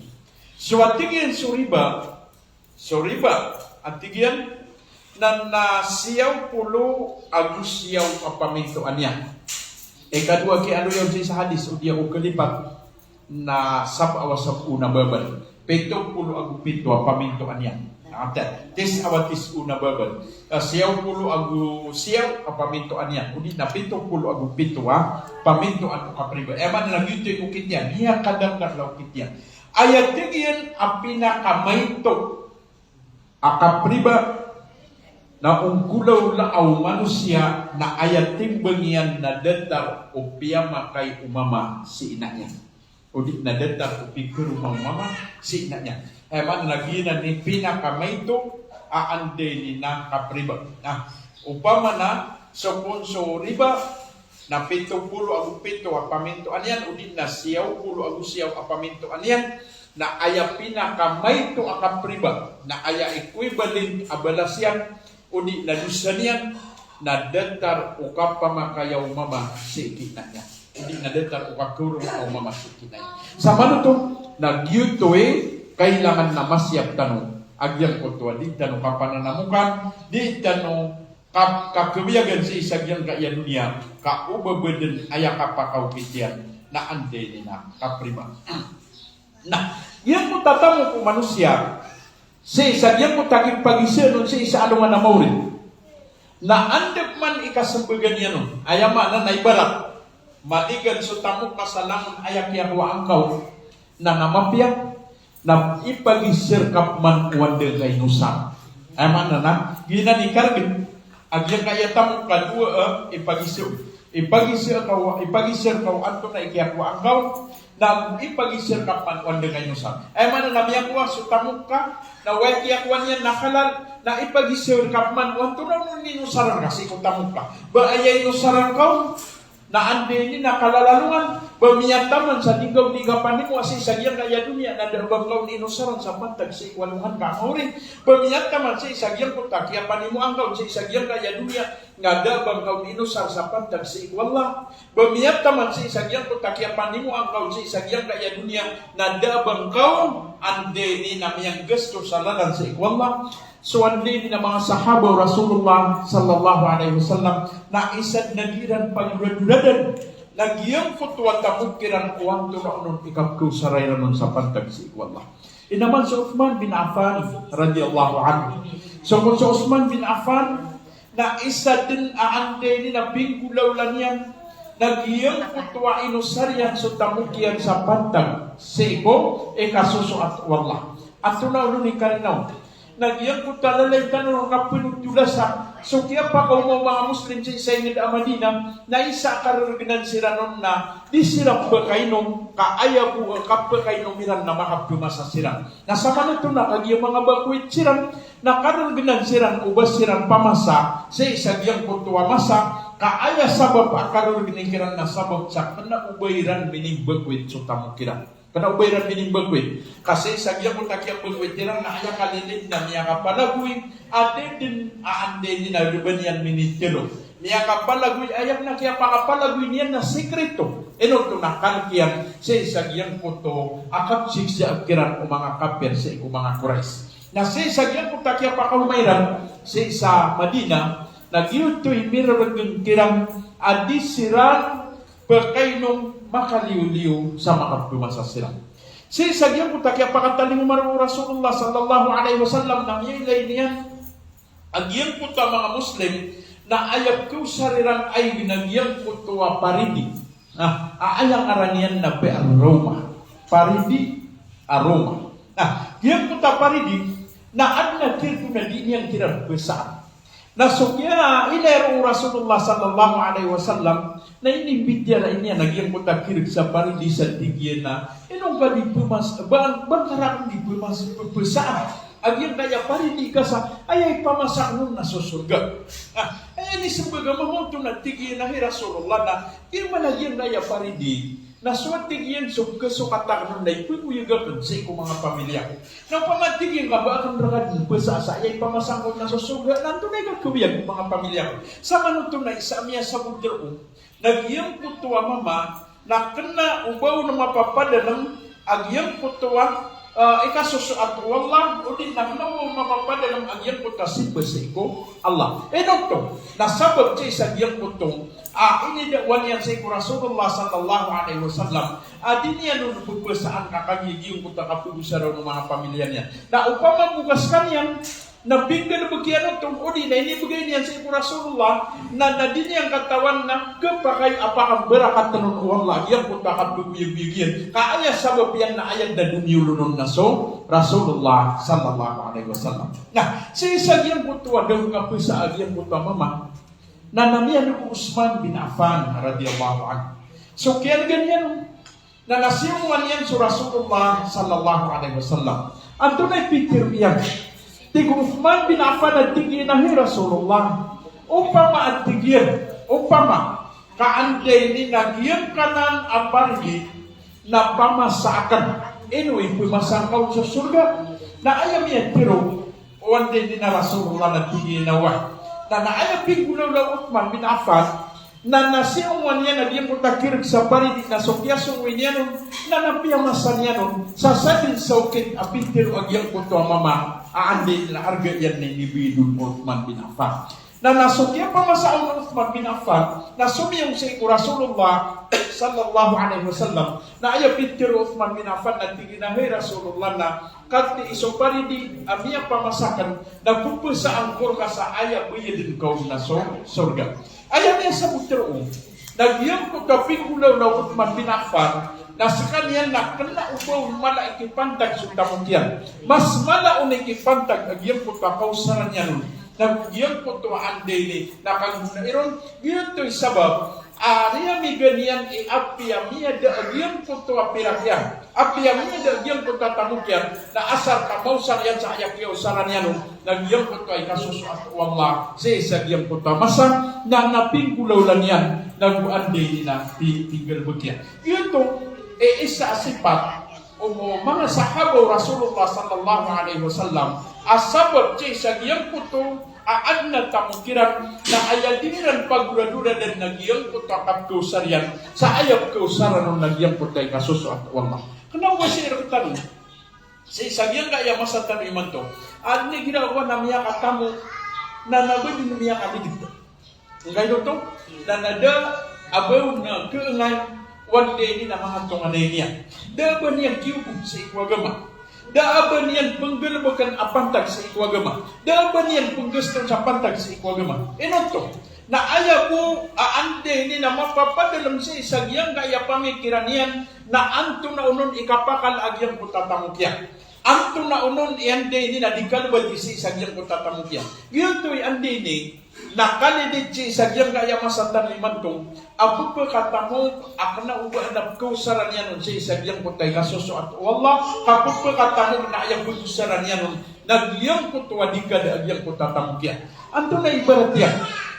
So a tig iyan so riba, so riba a tig iyan na, na siyaw polo ago siyaw a pamintoan iyan. Ikadowa a kiyaaloya on sii sa hadis, odi ako kalipat, na sab'a wa sab'una baban. Pito polo ago pito a pamintoan iyan. Ata, tis'a wa tis'una baban. Ah, siyaw polo ago siyaw a pamintoan iyan. Odi na pito polo ago pito a pamintoan o kapriba. Aya maana na giyoto i okit iyan. Miyakadakdakl a okit iyan. Aya tig iyan a pinakamaito a kapriba na onggolawlaa o manosiya na aya timbang iyan na datar o piyamakay o mama si ina niyan. Odi na datar o pikaroma o mama si ina niyan. Aya maana na giyanan i pinakamaito a anda ini na kapriba. Na, opama na so kon so riba, na pito polo ago pito a pamintoan iyan, odi na siyaw polo ago siyaw a pamintoan iyan, na aya pinakamaito a kapriba, na aya equivalent a balas iyan, odi na dosa niyan, na datar o kapamakaya o mama sii ki ina niyan. Odi na datar o kakaroma o mama sii ki ina niyan. Samanoto, na giyoto i kailangan na masiyap tano a giyangkoto a di tano kapananamokan, di tano ka-, kakawiyagan sii sa giyangkaya doniya, ka o ba dn aya kapakaokit iyan na anda ini na kapriba. Na giyangkoto a tamok o manosiya, sii sa giyangkoto a kipagizaan on sii sa alongan a maori, na anda pman i kasambagan iyan on. Aya maana na ibarat, maligan so tamok ka sa langon aya kiyakowaan ka on, na, na mapiya, na ipagizaan ka pman o anda ka inosar. Aya maana na, giyanan i kargn a giyangkaya tamok ka dowa a ipagizaan. Ipagiza ka, ipagiza ka o antonaa i kiyakowaan ka on, na ipagiza ka pman o anda ka inosar. Aya maana na miyakowa so tamok ka, na oway kiyakowa niyan na halal, na ipagiza ka pman o antonaa on i inosaran ka sii ko tamok ka. Ba aya inosaran ka on, na anda ini na kalalalongan, ba miyataman sa di ngka on di kapanimoa sii sa giyangkaya doniya, na da a ba ngka on inosaran sa pantag sii ko alongan ka a maori. Ba miyataman sii sa giyangkoto a kiyapanimoa ngka on sii sa giyangkaya doniya, na da a ba ngka on inosar sa pantag sii ko Allah. Ba miyataman sii sa giyangkoto a kiyapanimoa ngka on sii sa giyangkaya doniya, na da a ba ngka on anda ini na miyanggasto sa lalan sii ko Allah. So anda ini na manga sahaba o Rasulullah sallallahu alaihi wasallam, na isa dn a di iran pagdoradoradan na giyangkoto a tamok iran o antonaa on i kapkaosara iran on sa pantag sii ko Allah. Ino man so Uthman bin Affan radiyallahu anhu. So kon so Uthman bin Affan, na isa dn a anda ini na pinggolawla niyan na giyangkoto a inosar iyan so tamok iyan sa pantag sii ko ikasosoat o Allah. Antonaa on i karina on? Na giyangkoto a lalay tano a kapnotolasa so kiyapakaoma o manga Muslim sii sa ingd a Madinah, na isa a karargnan siran on na di siran pkainom, ka aya bo a kapkainom iran na makapmasa siran. Na samanoto na kagiya manga bakoit siran, na karargnan siran o ba siran pamasa sii sa giyangkoto a masa, ka aya sabap a karargni kiran na sabap sa kna o ba iran minimbakoit so tamok iran. Kna o ba iran minimbakoit. Ka sii sa giyangkoto a kiyambakoit iran na aya kalilid na miyakapalagoy a da dn a anda ini na rban iyan minitelo. Miyakapalagoy, aya kna kiyapakapalagoy niyan na sikreto. Ino oto na kalk iyan sii sa giyangkoto a kapsiksa kiran o manga kapir sii ko manga Quraysh. Na sii sa giyangkoto a kiyapakaoma iran sii sa Madinah, na giyoto i mirargn kiran a di siran pkainom makaliyo-liyo sa makapmasa siran. Sii sa giyangkoto a kiyapakatalingoma roo o Rasulullah sallallahu alaihi wasallam na miyailay niyan a giyangkoto a manga Muslim na aya pkaosar iran a ig na giyangkoto a paridi. Na a aya ngaran iyan na Bi'r Rawmah. Paridi a Rawmah. Na giyangkoto a paridi na adn a tirko na di niyan kiran pbasaan. Na so kiyailay roo o Rasulullah sallallahu alaihi wasallam na inimbitiyarai niyan a giyangkoto a kirk sa paridi sa tig iyan a, ino ngka di pmas-, ba, ba ngka rakn di pmas-, pbasaan a giyangkaya paridi ka sa aya ipamasa akn on na so sorga. Ah, aya inismbag a mama oto na tig iyan a, hay Rasulullah, na ino man a giyangkaya paridi na so, tig iyan, so kasokat akn on na ipagoyag akn sii ko manga pamilya ko. Na opama, tig iyan, ka ba akn rka dn pbasaan sa aya ipamasa ngka on na so sorga, na antonaa i kakaoyag o manga pamilya ko? Samanoto na isa a miyasabot roo na giyangkoto a mama na kna o ba on mapapadalm a giyangkoto a, ah, ikasosoat o Allah, odi na kna o ba on mapapadalm a giyangkoto a simba sii ko Allah. Ino oto na sabap sii sa giyangkoto a inidaawa niyan sii ko Rasulullah sallallahu alaihi wasallam a di niyan on pbasaan ka kagiya giyangkoto a kapagosara on o manga pamilya niyan. Na opama bo ka skaniyan na pinggalbk iyan oto, odi na inibgay niyan sii ko Rasulullah, na, na di niyan katawan na khapakay a pakambarakatn on o Allah giyangkoto a kapgoyagoyag iyan. Ka aya sabap iyan na aya dn a domiyolon on na so Rasulullah sallallahu alaihi wasallam. Na sii sa giyangkoto a da on kapasa a giyangkoto a mama, na na miyaneg o Uthman bin Affan radiyallahu anhu so kiyalgan iyan on. Na na siyongowan iyan so Rasulullah sallallahu alaihi wasallam. Antonaa i pitharo iyan? Tig o Uthman bin Affan a tig iyan a, hay Rasulullah, opama, a tig iyan, opama ka anda ini na giyangkanan a paridi na pamasa akn, ino i pmasa ngka on so sorga? Na aya miyatharo o anda ini na Rasulullah na tig iyan a oway. Na, na aya pinggolawla o Uthman bin Affan na na siyongowan iyan a giyangkoto a kirk sa paridi na so kiyasongowi niyan on, na na piyamasa niyan on sa sadn sa okit a pitharo a giyangkoto a mama a anda ini na arga iyan na inibidon o Uthman bin Affan. Na, na so kiyapamasa on o Uthman bin Affan na somiyong sii ko Rasulullah sallallahu alaihi wasallam. Na aya pitharo o Uthman bin Affan na tig iyan a, hay Rasulullah, na katii so paridi a miyapamasa akn na pphasaan ko rka sa aya bayadn ka on na so sorga. Aya miyasabot roo na giyangkoto a pinggolawla o Uthman bin Affan na skaniyan na kna o ba on mala i kipantag so tamok iyan. Mas mala on i kipantag a giyangkoto a kaosara niyan on na giyangkoto a anda ini na kanggonai ron. Giyoto i sabap Ari a miganiyan i apiya miyada a giyangkoto a pirak iyan, apiya miyada a giyangkoto a tamok iyan, na asar ka maosar iyan sa aya kiyaosaran iyan on, na giyangkoto a ikasosoat o Allah sii sa giyangkoto a masa, na, na pinggolawla niyan, na go anda ini na pi-, pinggalebek iyan. Giyoto i isa a sipat o manga sahaba o Rasulullah sallallahu alaihi wasallam a sabap sii sa giyangkoto a adn a tamok iran na aya dii ran pagoradoradan na giyangkoto a kapkaosar iyan sa aya pkaosaran on na giyangkoto a ikasosoat o Allah. Kna o ba sii rktano sii sa giyangkaya masa tano imanto, adn igira a kowan a miyakatamok na, na ba dn miyakaligd. Ngkaino oto? Na, na da a ba on na khaangay o anda ini na manga tonganay niyan. Da a ba niyan kiyogop sii ko agama. Da a ba niyan pnggalbkn a pantag sii ko agama. Da a ba niyan pnggaston sa pantag sii ko agama. Ino oto? Na aya bo a anda ini na mapapadalm sii sa giyangkaya pamikiran iyan na antonaa onon i kapakala a giyangkoto a tamok iyan. Antonaa onon i anda ini na di kalbati sii sa giyangkoto a tamok iyan. Giyoto i anda ini na kalidid sii sa giyangkaya masa tano imanto a pphakatamok a kna o ba adn a pkaosaran iyan on sii sa giyangkoto a ikasosoat o Allah, ka pphakatamok na aya pkaosaran iyan on na giyangkoto a di kada a giyangkoto a tamok iyan. Antonaa i ibarat iyan?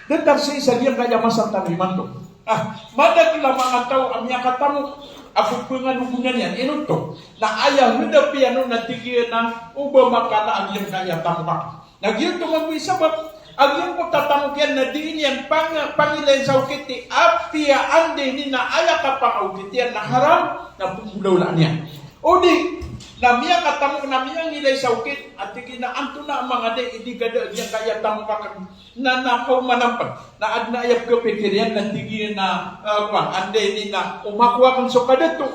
Datar sii sa giyangkaya masa tano imanto. Ah, madakl a manga taw a miyakatamok a pphanganogonan iyan, ino oto? Na aya hadapi iyan on na tig iyan a o ba makala a giyangkaya tamok akn. Na giyoto mambo i sabap a giyangkoto a tamok iyan na dii niyan pang-, pangilayn sa okit i apiya anda ini na aya kapangaokit iyan na haram, na pnggolawlaan iyan. O di na miyakatamok na miyangilay sa okit a tig iyan a antonaa manga da i di kada a giyangkaya tamok akn na, na kaoman pn. Na adn a aya pkhapikir iyan na tig iyan a, ah, kowan, anda ini na o makowa akn so kadato,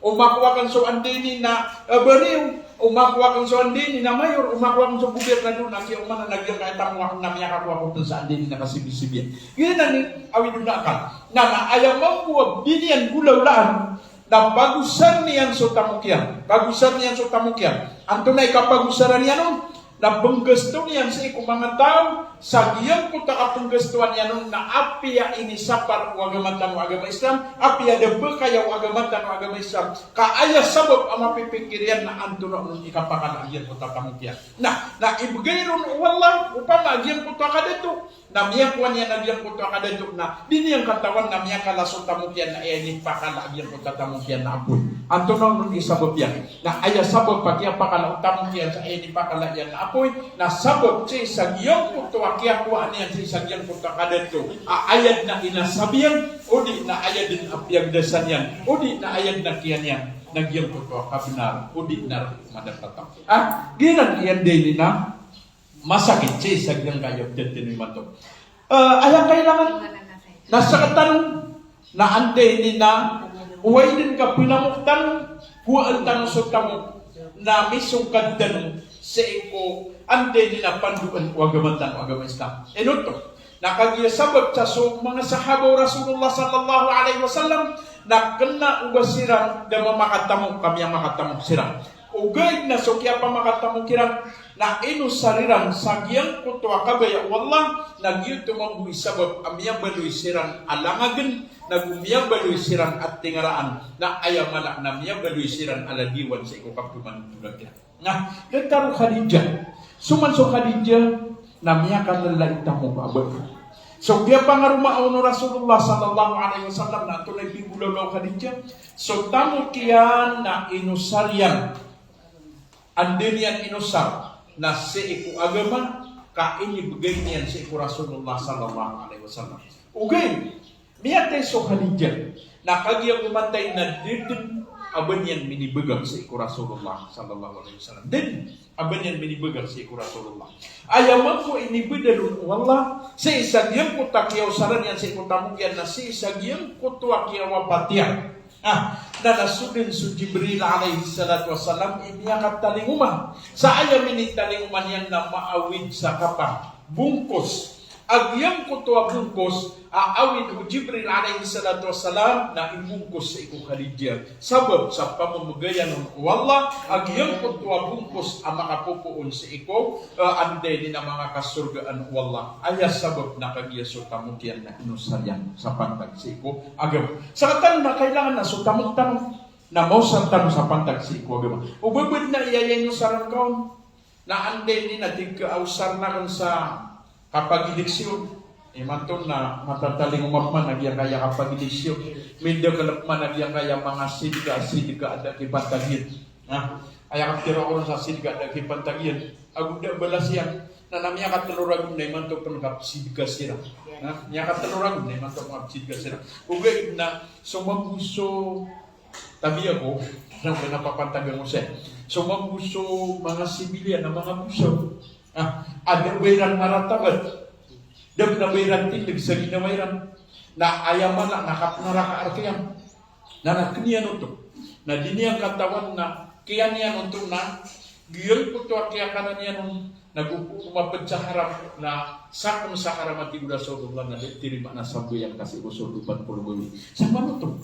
o makowa akn so anda ini na, ah, bariyo, o makowa akn so anda ini na mayor, o makowa akn so gobirnador, na kiyaomanan a giyangkaya tamok akn na miyakakowa ako pn sa anda ini na kasibisibiyan. Giyanan i awid on a akal. Na, na aya mambo a dii niyan golawlaan na pagosarn iyan so tamok iyan. Pagosarn iyan so tamok iyan. Antonaa i kapagosaran iyan on? Na pnggaston iyan sii ko manga taw sa giyangkoto a kapnggastoan iyan on na apiya inisapar o agama tano a agama Islam, apiya da pkaya o agama tano a agama Islam. Ka aya sabap a mapipikir iyan na antonaa onon i kapakala a giyangkoto a tamok iyan. Na, na ibgay ron o Allah opama a giyangkoto a kadato. Na miyakowa niyan a giyangkoto a kadato na di niyan katawan na miyakala so tamok iyan na aya inipakala a giyangkoto a tamok iyan na apoy. Antonaa onon i sabap iyan? Na aya sabap a kiyapakala o tamok iyan sa aya inipakala iyan na apoy na sabap sii sa giyangkoto a kiyakowaan iyan sii sa giyangkoto a kadato a aya dn a inasab iyan, o di na aya dn a piyagdasan iyan, o di na aya dn a kiyan iyan na giyangkoto a kabnar, o di na rk madakl a taw. Ah, giyanan i anda ini na masakit sii sa giyangkaya pthatharoa imanto. Eh, aya kailangan na sktano na anda ini na oway dn ka pnamok tano, kowaan tano so tamok na misongkad tano sii ko anda ini na pandoan o agama tano a agama Islam. Ino oto? Na kagiya sabap sa so manga sahaba o Rasulullah sallallahu alaihi wasallam na kna o ba siran da mamakatamok ka miyamakatamok siran. Ogaid na so kiyapamakatamok iran na inosar iran sa giyangkoto a kabaya o Allah, na giyoto mambo i sabap a miyabaloy siran a langagn, na go miyabaloy siran a tingaraan, na aya mala na miyabaloy siran a ladiwan sii ko kapmanontol iran. Na, datar o Khadijah. So man so Khadijah na miyakalala i tamok a baya. So kiyapangaromaa on o Rasulullah sallallahu alaihi wasallam na antonaa i pinggolawla o Khadijah? So tamok iyan na inosar iyan. Anda niyan inosar na sii ko agama, ka inibgay niyan sii ko Rasulullah sallallahu alaihi wasallam. Ogaid, miyatay so Khadijah. Na kagiya ko matay na da dn a ba niyan minibgay sii ko Rasulullah sallallahu alaihi wasallam. Da dn a ba niyan minibgay sii ko Rasulullah. Aya mambo inibdal on o Allah sii sa giyangkoto a kiyaosaran iyan sii ko tamok iyan na sii sa giyangkoto a kiyawapat iyan. Ah, na na so dn so Jibril alayhis salatu wassalam i miyakatalingoma sa aya minitalingoma niyan na maawid sa kapang, bongkos. a giyangkoto a bongkos a awid o Jibril alayhis salatu wassalam na imbongkos sii ko Khadijah. Sabap sa pamamagayan on o Allah a giyangkoto a bongkos a makapopoon sii ko, eh, anday niyan a manga kasorgaan o Allah. Aya sabap na kagiya so tamok iyan na inosar iyan sa pantag sii ko agama. Sakatano na kailangan na so tamok tano na maosar tano sa pantag sii ko agama. O ba badn a aya inosaran ka on na anday niyan a tig ka a osarn akn sa kapageleksiyon. Imanto na matatalingoma pman a giyangkaya kapageleksiyon. Mindakl pman a giyangkaya manga sidka, sidka a da kipantag iyan. Na aya kaptharo ko ron sa sidka a da kipantag iyan, ago da balas iyan. Na, na miyakatlo ragon na imanto pn kapsidka siran. Na miyakatlo ragon na imanto pn kapsidka siran. Ogaid na so mambo so tabiya ko, na, na papantagan ko saya. So mambo so manga sibilyan a manga bosaw. Ah, a da ba iran maratabat. Da ba iran tindg sa ginawa iran. Na aya mala na kapnaraka rk iyan. Na, na kn iyan oto. Na di niyan katawan na kiyan iyan oto na giyangkoto a kiyakanan iyan on na go ko mapd sa haram na sakn sa haram a tig o Rasulullah na da tirimaan a sambayang ka sii ko sorga opat polo gawii. Sa manoto.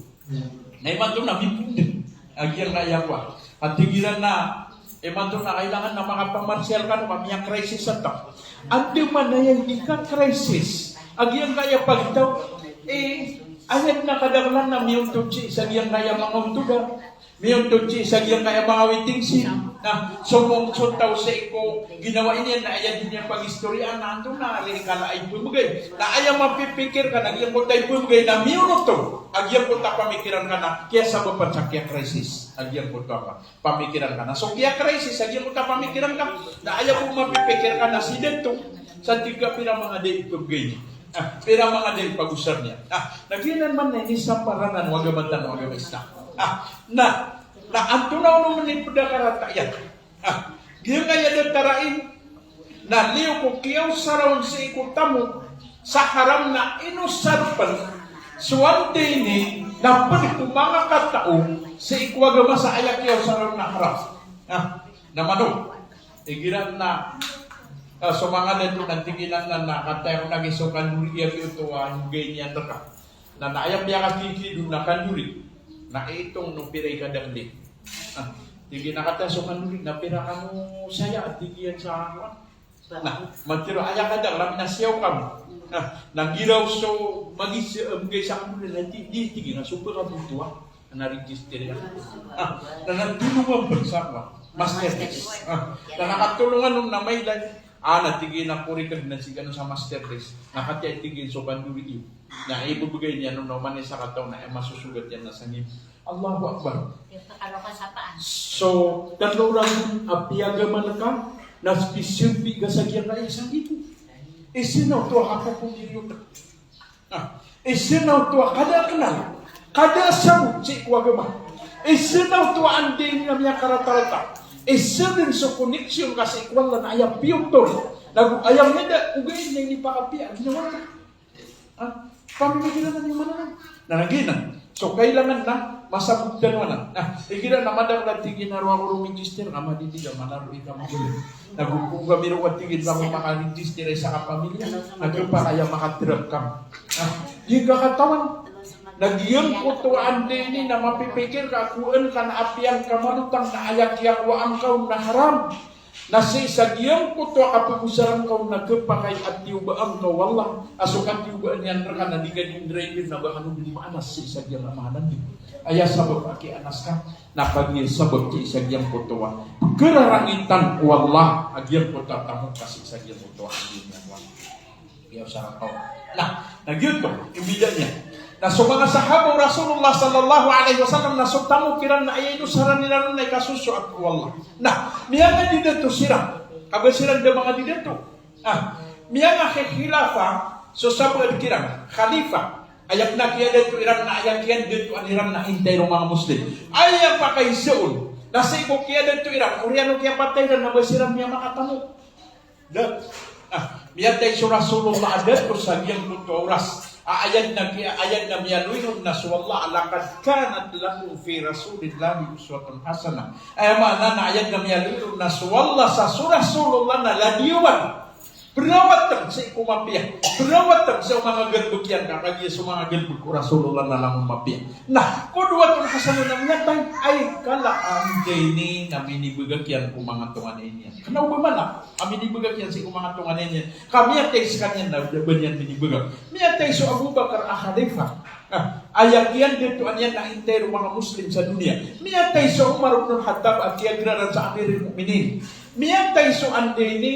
Na imanto na mipundg a giyangkaya kowa. A tig iran na imanto na kailangan na makapamarsial kano ka miya-crisis a taw. Andamanaya i di ka-crisis a giyangkaya pagtaw, eh, aya dn a kadaklan na miyontod sii sa giyangkaya manga ontod a, miyontod sii sa giyangkaya manga waiting shed. Na somong so taw sii ko ginawa iyan na aya dn iyan pagistoriyaan na antonaa i kala a ipmbgay. Na aya mapipikir ka na giyangkoto a ipmbgay na miyonoto a giyangkoto a pamikiran ka na kiyasabapan sa kiya-crisis a giyangkoto a pamikiran ka. Na so kiya-crisis a giyangkoto a pamikiran ka na aya bo mapipikir ka na si dato sa tig ka pira manga da i ipmbgay niyan. Ah, pira manga da i ipagosar niyan. Ah, na giyanan man na inisapar anan o agama tano a agama Islam. Ah, na, na antonaa on o mnipd a karata iyan. Ah, giyangkaya datar a ino na liyo ko kiyaosara on sii ko tamok sa haram na inosar pn so anday niyan na pd ko manga katao sii ko agama sa aya kiyaosara on na haram. Ah, na mano. Igira na, ah, so manga dato na tig iyan na, na kataya ko na giya so kandori a giyoto a inggay niyan rka. Na, na aya miyakakikido na kandori. Na itong o pira i kadakl iyan. Ah, tig iyan a kataya so kandori, na pira kano saya, tig iyan sa kowan. Na, matero aya kadakl, na siyaw kami. Na, na giraw so magis-, eh, mgay sa kandori, na di, di, tig iyan a so pira bo oto a na register iyan. Ah, na, na tolongan pn sa kowan. Master list. Ah, na, na katolongan on na mailay. Ah, na tig iyan a korek dn a tig iyan sa master list. Na kataya tig iyan so kandori iyo. Na ibbgay niyan on na oman i sakataw na aya masosogat iyan na sangib. Allahu Akbar. So tlo ragon a piyagamal ka na spi-, spi-, ga sa giyangkaya sangib. Isa na oto a kapopogiriyo. Ah, isa na oto a kada a knal, kada a sabot sii ko agama. Isa na oto a anday niyan a miyakaratarata. Isa dn so koneksyon ka sii ko Allah na aya piyotol. Nago aya miyada, ogaid na inipakapiya a ginawa. Ah, pamimikiran iyan man anan. Na lagid anan. So kailangan na masabot tano anan. Na igira na madakl a tig iyan a roo ako roo register, na madidid a manaro i kamagol. Nago ko kami roo a tig iyan a roo makaregister sa kapamilya, na khapakay a makatrap kami. Na di ngka katawan na giyangkoto a anday niyan na mapipikir ka a kowaan ka na apiya ngka malotang na aya kiyakowaan ka on na haram. Na sii sa giyangkoto a kapagosar angka on na khapakay a tiyobaan ka o Allah. A so katiyobaan iyan rka na di ka dii ndraiber na ba kano dn maanas sii sa giyangkaya maana niyan. Aya sabap a kiyanas ka na kagiya sabap sii sa giyangkoto a pkhararangitan o Allah a giyangkoto a tamok ka sii sa giyangkoto a anday niyan. Iya, sa katawan. Na, na giyoto i mbida niyan. Na so manga sahaba o Rasulullah sallallahu alaihi wasallam na so tamok iran na aya inosaran iran on na ikasosoat o Allah. Na miyangadidato siran. Ka ba siran da mangadidato. Ah, miyangakhilafa so sabaad kiran. Khalifa. Aya pn a kiyadato iran na aya kiyadatoan iran na intiro manga Muslim. Aya pakaiza on na sii ko kiyadato iran, oriyan o kiyapatay iran na ba siran miyamakatamok. Da. Ah, miyatay so Rasulullah a dato sa giyangkoto a oras. Ah, aya dn a kiya-, aya dn a miyaloy on na so Allah a laqad kanat lakum fi Rasulillahi uswatun hasanah. Aya maana na aya dn a miyaloy on na so Allah sa so Rasulullah na ladiyawan. Brawatan sii ko mapiya. Brawatan sii ko manga galbk iyan, ka kagiya so manga galbk o Rasulullah na langon mapiya. Na, qudwatun hasanah na miyatay, ay kala a anday ini na minibgak iyan ko manga tonganay niyan. Kna o ba mala a minibgak iyan sii ko manga tonganay niyan. Ka miyatay skaniyan na da ba niyan minibgak. Miyatay so Abu Bakar a khalifa. Ah, aya kiyandatoan iyan na intiro manga Muslim sa doniya. Miyatay so Umar ibn al-Khattab a kiyagraran sa Amirul Mu'minin. Miyatay so anday ini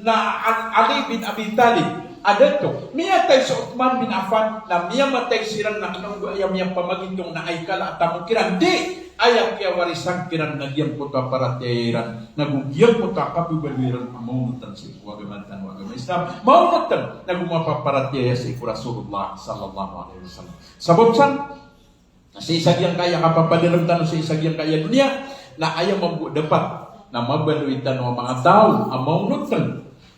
na Al-, Ali bin Abi Talib a dato. Miyatay so Uthman bin Affan, na miyamatay siran na kna o ba aya miyapamagitong na ay kala a tamok iran. Di, aya kiyawarisan kiran na giyangkoto a paratiyaya iran, nago giyangkoto a kababaloy iran a maonot sii ko agama tano a agama Islam. Maonot nago mapaparatiyaya sii ko Rasulullah sallallahu alaihi wasallam. Sabap san, na sii sa giyangkaya kapapadarem tano sii sa giyangkaya doniya, na aya mambo dapat na mabaloy tano a manga taw a maonot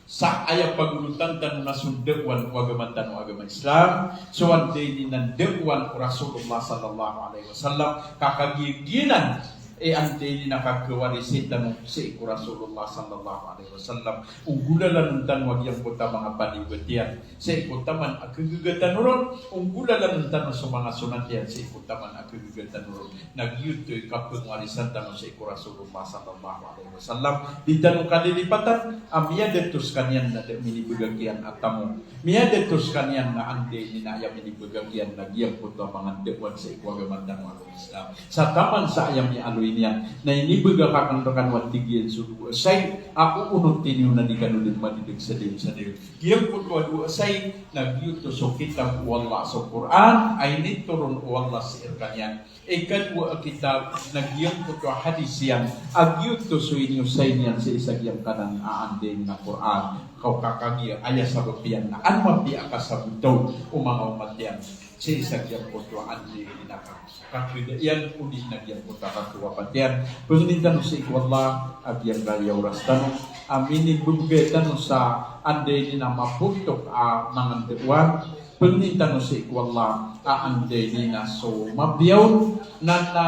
sa aya pagolotan tano na so da'wan o agama tano a agama Islam, so anday ini na da'wan o Rasulullah sallallahu alaihi wasallam, ka kagiya giyanan i anday ini na kakewarisi tano sii ko Rasulullah sallallahu alaihi wasallam. O golalanon tano a giyangkoto a manga paniyogat iyan sii ko taman a kagaga tano ron, o golalanon tano so manga sonat iyan sii ko taman a kagaga tano ron. Na giyoto i kapengwarisan tano sii ko Rasulullah sallallahu alaihi wasallam. Di tano kalilipatan a miyadato skaniyan na da minibgak iyan a tamok. Miyadato skaniyan na anday ini na aya minibgak iyan na giyangkoto a manga da'wan sii ko agama tano a Islam. Sa taman sa aya miyaaloy niyan na inibgak akn rkano a tig iyan so dowa esay a oonoti niyo na di kano dn madidg sa dayon sa dayon. Giyangkoto a dowa esay na giyoto so kitab o Allah, so Qur'an a initoron o Allah sii rkaniyan. Ikadowa a kitab na giyangkoto a hadis iyan a giyoto so iniosay niyan sii sa giyangkanan a anday ini na Qur'an. Ka kagiya aya sabap iyan na an mapiya a kasabotaw o manga omat iyan sii sa giyangkoto a anday ini na ka- kakida iyan odi na giyangkoto a kakiwapat iyan. Pangnin tano sii ko Allah a giyangkaya oras tano a minibgay tano sa anday ini na mapotok a manga da'wan. Pangnin tano sii ko Allah a anday ini na so mapiya on na, na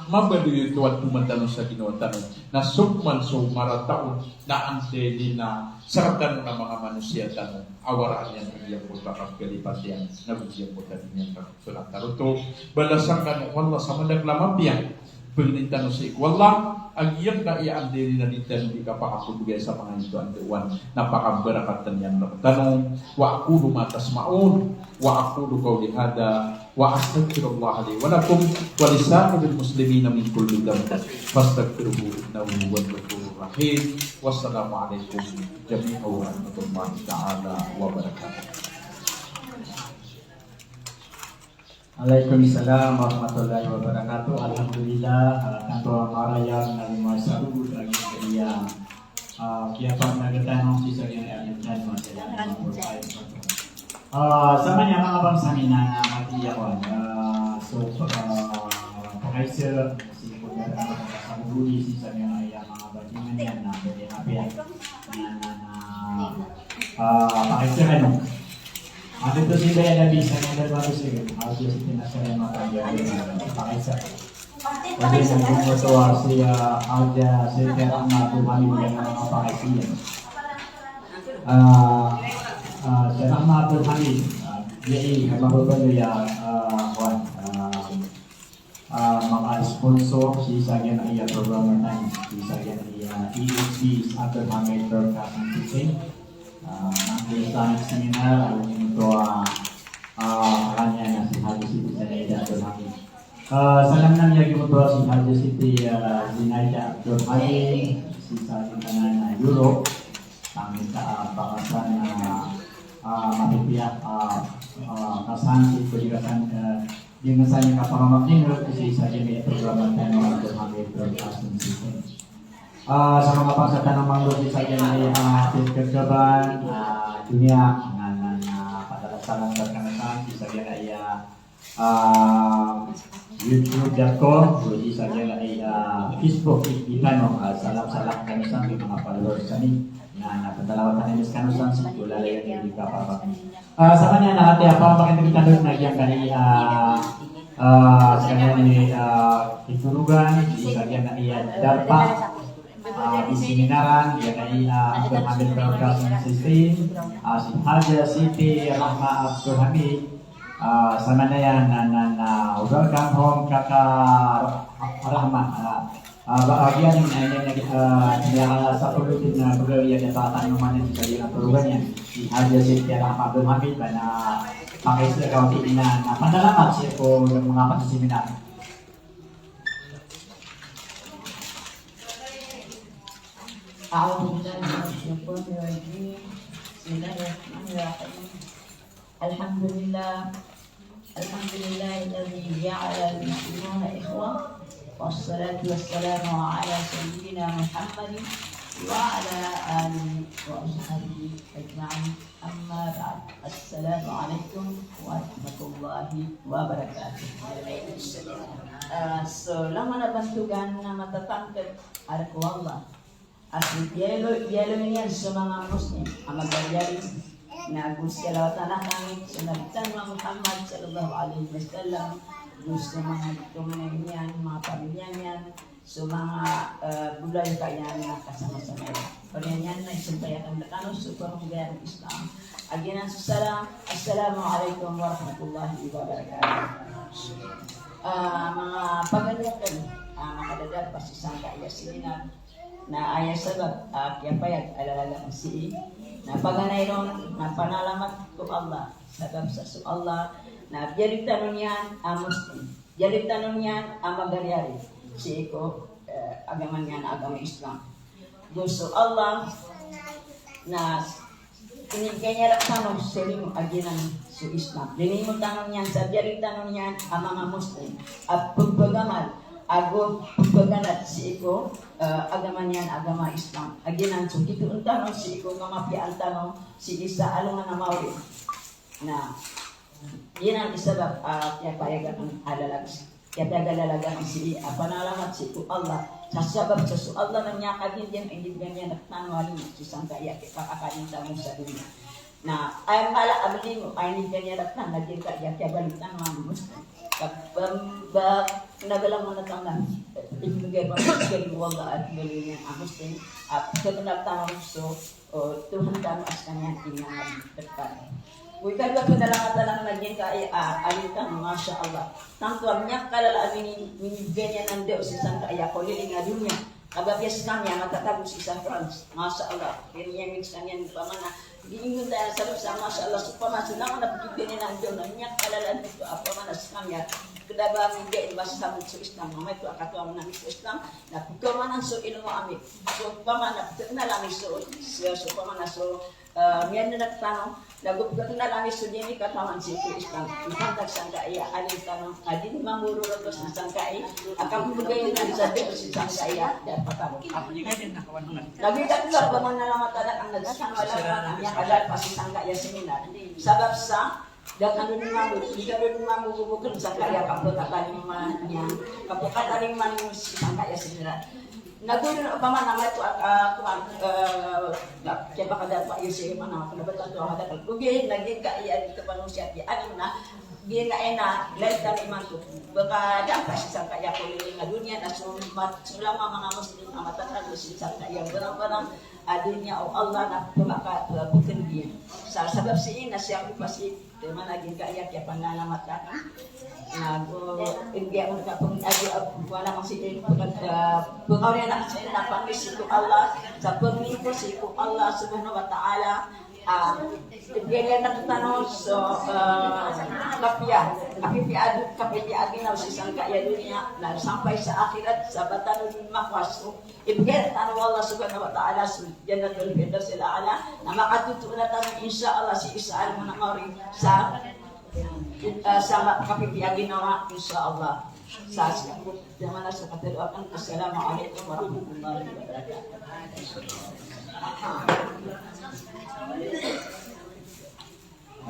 mabaloy oto a toman tano sa ginawa tano. Na so man so marata on na anday ini na sktano na manga manosiya tano a waraan iyan a giyangkoto a kapkalipat iyan nago giyangkoto a di niyan ka- Pelatar oto, balasan kano o Allah sa madakl a mapiya. Pangnin tano sii ko Allah a giyangkaya anday ini na di tano di kapakapmbgay sa manga ito a da'wan na pakabarakatan iyan rktano. Wa aqulu ma tasma'un, wa aqulu qawli hadha, wa astaghfirullaha li wa lakum, wa li sa'iril muslimina min kulli dhanb, fastaghfiruhu innahu huwal ghafurur rahim. Wassalamu alaikum jami'an wa rahmatullahi ta'ala wa barakatuh. Alaikum salam warahmatullahi wabarakatuh. Alhamdulillah, ah, tanto a marayag na lima sa lugod a giyangkaya, ah, kiyapamagatan o sii sa giyangkaya. Ah, sa manga bangsa mi na, na matiya ko, ah, so, ah, pakaisa, sii ko dara, sa lugod sii sa giyangkaya, ah, bajingan iyan na, na, na, na, ah, pakaisa kano. Ado to si Baya Nabi sa kanya dalawa to si Haja Siti Nasarina Matanjari, pakaisa. Ado sa giyangkoto a si, ah, Haja Siti Rahma Abdul Hamid, iyan a mapakaisa iyan. Ah, ah, si Rahma Abdul Hamid, ah, aya i, kaya mababaloy a, ah, kuwan, ah, ah, maka-sponsor sii sa giyangkaya programa tano, sii sa giyangkaya E H B, Abdul Hamid Broadcasting System. Ah, nang di sa seminar, aya oto a, ah, kanya na si Haji Siti Zinaida Abdul Hamid. Ah, sa langon iyan giyoto a si Haji Siti, ah, Zinaida Abdul Hamid, sii sa giyangkanan a Europe. Kami ta, ah, bangsa na, ah, mapipiya, ah, ah, kasan sii ko di kasan, ah, Di ngasa niyan kapamamakineg sii sa giyangkai a programa tano a Abdul Hamid Broadcasting System. Ah, sa manga bangsa tano a mangolog sii sa giyangkai a, ah, pithagkaban, ah, doniya, na, na, na, padala salam rkano san sii sa giyangkai a, ah, youtube dot com, go sii sa giyangkai a, ah, Facebook, i, i tano, ah, salam, salam kano san, di manga followers kami. Na, na, padala tano san sii ko lalayon a di kapamamakineg. Ah, sa kanya na hati apa, makineg tano na giyangkai a, ah, ah, sa kanya ni, ah, Kitorogan, sii sa giyangkai a darpa. Ah, Di seminaran, iyan i, ah, Abdul Hamid Broadcasting System, ah, si Haja Siti Rahma Abdul Hamid, ah, sa manaya na, na, na, welcome home, Kaka Rahma, ah, ah, ba, ah, iyan, ah, iyan, ah, iyan, ah, sa pagdating na pagdating iyan, ah, sa tanoman iyan, sa iyan, ah, pagdating iyan, si Haja Siti Rahma Abdul Hamid, ba na, pakiisa ka, okay, na, na, panalamat sii ko manga pagsiseminar. أعوذ بالله من الشيطان الرجيم. بسم الله الرحمن الرحيم. الحمد لله. الحمد لله الذي جعل المؤمنين إخوة. والصلاة والسلام على سيدنا محمد وعلى آله وأصحابه أجمعين. Amma ba'd. Assalamu alaikum warahmatullahi wabarakatuh. Ah, so, langon a bantogan a matatangkd a rk o Allah a so iyalo, iyaloy niyan so manga Muslim a magariyari, na go salawatan a kami so Nabi tano a Muhammad sallallahu alaihi wasallam, go so manga tonganay niyan, manga pamilya niyan, so manga, eh, bolayoka iyan a kasamasama iran. Oriyan iyan na isampay akn rkano so pamagari o Islam a giyanan so salam, Assalamu alaikum warahmatullahi wabarakatuh. Ah, manga paganay akn, ah, makadadarpa sii sangkaya seminar, na aya sabap a kiyapayag a lalalan sii, na paganay ron na panalamat ko Allah, sabap sa so Allah na biyaloy tano niyan a Muslim. Biyaloy tano niyan a magariyari sii ko, eh, agama niyan a agama Islam. Go so Allah na inibgay niyan rktano so limo a giyanan so Islam. Linimo tano niyan sa biyaloy tano niyan a manga Muslim a pphagamal ago pphaganad sii ko, eh, agama niyan a agama Islam a giyanan so kitoon tano sii ko kamapiyaan tano sii sa alongan a maori. Na giyanan i sabap a kiyapayag akn a lalag, kiyapayag a lalag akn sii a panalamat sii ko Allah. Sa sabap sa so Allah na miyakadindiyan a inibgay niyan rktano a limo sii sangkaya kipakakadin tano sa doniya. Na aya mala a limo a inibgay niyan rktano na giyangkaya kiyabaloy tano a Muslim. Ka pm-, ba, na galang mana tano na inibgay pa sa Allah a baloy niyan a Muslim a pkhaganad tano so o Tuhan tano a skaniyan i miyangadi rktano. Go ikadowa a panalamat tano na giyangkai a, a, alin tano, masha Allah. Tanto a miyakalala a mini-, minibgay niyan a ndao sii sangkaya koliling a doniya. Kababaya skami a matatago sii sa France, masha Allah. Kaya niyan skaniyan pamana. Di ingon tano sa lusa, masha Allah, so pamana so langon a pkibgay niyan a ndao na miyakalala a ndao a pamana skami a kna ba mibgay ba sa sabot so Islam, mamay to a katoa na so Islam, na pkamanan so ilmo ami. So pamana pknal ami so, so, so pamana so, eh, miyandanak tano, na go pknal ami so di ami katawan sii ko Islam. Mipantag sangkaya alin tano a di mamororotos sangkai a kabbgay niyan sa dao sii sangkaya darpa tano. Na go ikadowa a panalamat tano a skano a langon a miyakadarpa sii sangkaya seminar. Sabap sa Da kano dn mambo, di kano dn mambo bokbokn sangkaya kapkhatalingoma niyan, kapkhatalingoma niyan sangkaya seminar. Na go dn opama na maito a, a, kowan, eh, na, kiyapakadarpa iyo sii mana, kna ba tanto a hadakl. Ogaid na giyangkaya di kapanosi a di adn na, giyangkaya na, lagid tano imanto. Ba ka da a pasi sangkaya koliling a doniya na so mat-, so langon a manga Muslim a matatago sii sangkaya barang-barang a doniya o Allah na pmaka-, pmaka-, pkn iyan. Sa sabap sii na sii ako pasi Aya maana giyangkaya kiyapanalamat akn. Na go, inggiya on ka png-, ago, ah, wala man sii, png-, ah, pngawriyan akn sii na pangni sii ko Allah, sa pangni ko sii ko Allah Subhanahu wa Ta'ala, ah, inggiya na tano so, ah, kapiya, kapiya, kapiya a ginawa sii sangkaya doniya, na sampay sa akhirat, sa ba tano makowa so Ibgay tano o Allah Subhanahu wa Ta'ala so Jannatul Firdausil A'la, na makatotoon tano, insha Allah, sii sa alongan a maori sa, eh, sa kapipiya a ginawa, insha Allah. Sa, sa, sa, sa, sa, assalamu alaikum warahmatullahi wabarakatuh.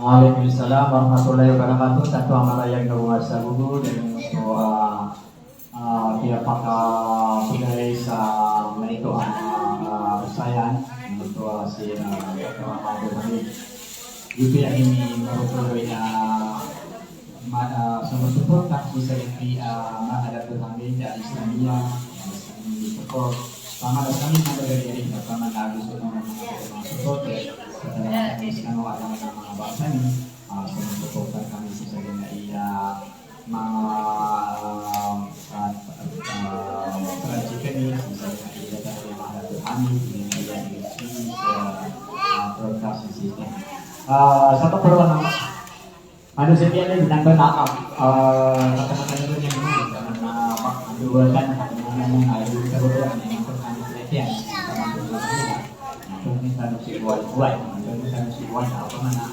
Waalaikumsalam warahmatullahi wabarakatuh. Tanto a marayag na oway sa gogod, dn so, ah, ah, kiyapakapagay sa maito a, ah, sayan, so, ah, si, ah, Doktor Ahmad Ibrahim. Giyoto i marotol na ma-, ah, sumosoport sii sa, ah, Ma'had Abdul Hamid Al-Islamiyah, ah, sumosoport. Pamana kami na bagay na rin, pamana gusto ko na mga support, eh, sa talagang kami sa mga bata ni, ah, sumusuporta kami sa sabi na iya, mga, ah, ah, project kami, sa sabi na iya, talagang mga kami, sa, ah, broadcasting system. Ah, sa kaparwa ng Ano sa kanya, di nang ba na, ah, katakan ko niya naman, na, na, na, duwatan, na, na, na, na, duwatan, na, na, na, kung ano sila kaya, na, na, na, na, na, kung minsan si Juan, Juan, kung minsan si Juan, na, apa man na,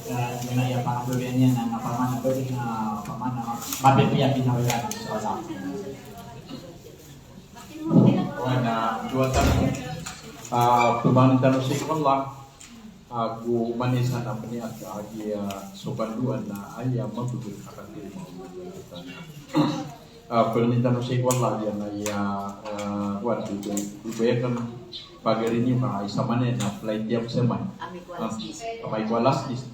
ah, yun na yung pangatuloy niya, na, na, apa man na, pwede na, apa man na, mabibigyan din ako yan, so, na. Wana, duwatan, ah, pemangnin tano si Allah, ago manisa na peniat a giya so kandoan na aya mabeged a kandil. Ah, pangnin tano si Allah, aya na aya, ah, wan, di, di, di, bayakan pagari niyo ka isa man na flight diya sa man. Ah, amay ko alas diyes.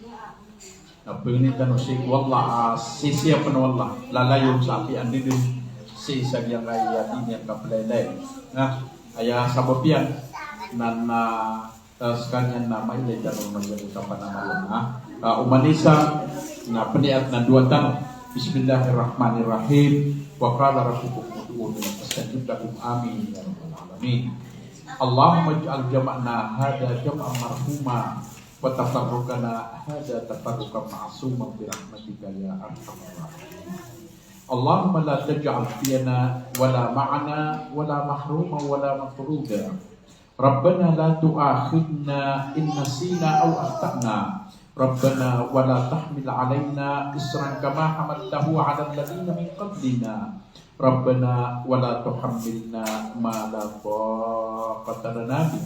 Na pangnin tano si Allah, ah, sisiyapen o Allah, lalayon sa apiya anda den, sii sa giyangkaya di niyan kapelaylay. Na, aya sabap iyan, na, na, ah, sekaniyan na mailay tano mailay tano kapanamal, na. Ah, oman isa, na peniat na dowa tano. Bismillahirrahmanirrahim. Wa qala rabbukum ud'uni astajib lakum. Amin ya rabbal alamin. Allahumma ij'al jam'ana hadha jam'an marhuma. Wa tafarruqana hadha tafarruqan ma'suman bi rahmatika ya arhamar rahimin. Allahumma la taj'al fina wa la ma'ana wa la mahruman wa la matruda. Rabbana la tu'akhidhna in nasina aw akhta'na. Rabbana wa la tahmil 'alaina isran kama hamaltahu 'alal ladhina min qablina. Rabbana wa la tuhammilna ma la taqata lana bih.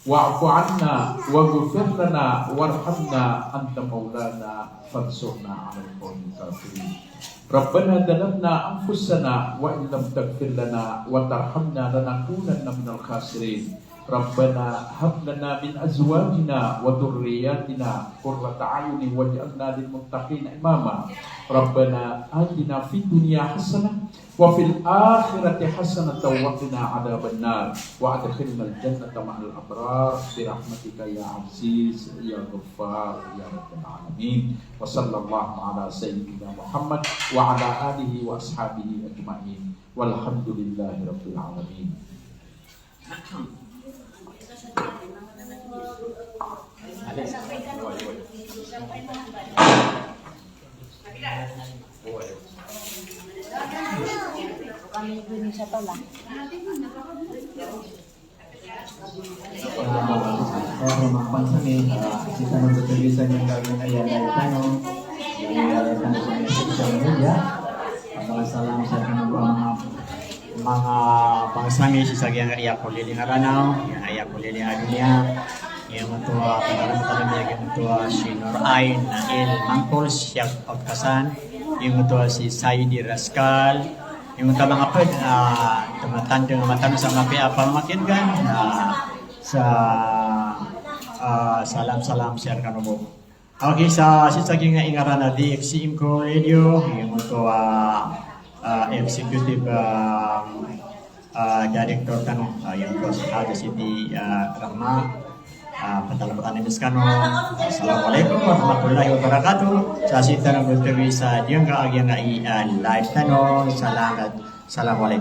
Wa'fu 'anna waghfir lana warhamna anta maulana fansurna 'alal qawmil kafirin. Rabbana zalamna anfusana wa in lam taghfir lana wa tarhamna lanakunanna minal khasirin. Rabbana hab lana min azwajina wa dhurriyyatina qurrata a'yunin waj'alna lil muttaqina imama. Rabbana atina fid dunya hasanah wa fil akhirati hasanatan wa qina adzaban nar. Wa adkhilnal jannata ma'al abrar bi rahmatika ya aziz ya ghaffar ya rabbal alamin. Wa sallallahu ala sayyidina Muhammad wa ala alihi wa ashabihi ajma'in. Walhamdulillahi rabbil alamin. Ah, ah, mga pansangin, ah, sii tano bo tebisa giyangkai a aya tano, aya tano sa social media. Ah, salam sa kano bo a mga, mga pansangin sii sa giyangkai a koliling a Ranaw, giyangkai a koliling a doniya. Giyoto a, ah, pagaramataramat, giyoto a, ah, si Nur Ain, Nail Mangkol, Siak Outkasan, giyoto a, ah, si Saidi Raskal, Giyoto a manga pd, ah, tamatandang a matanos a mapiya a pamakin'gan, ah, sa, ah, salam, salam, sii rkano bo. Okay, sa, sii sa giyangkai a ngaran a D X C M ko radio, giyoto a, ah, executive, ah, ah, director tano, ah, giyoto si Hadi Sidi, ah, Rahma. Ah, patalabatan ami skano. Assalamu alaikum warahmatullahi wabarakatuh. Sa sii tano bo tebisa giyangkai a, giyangkai a, ah, live tano. Salamat. Assalamu alaikum.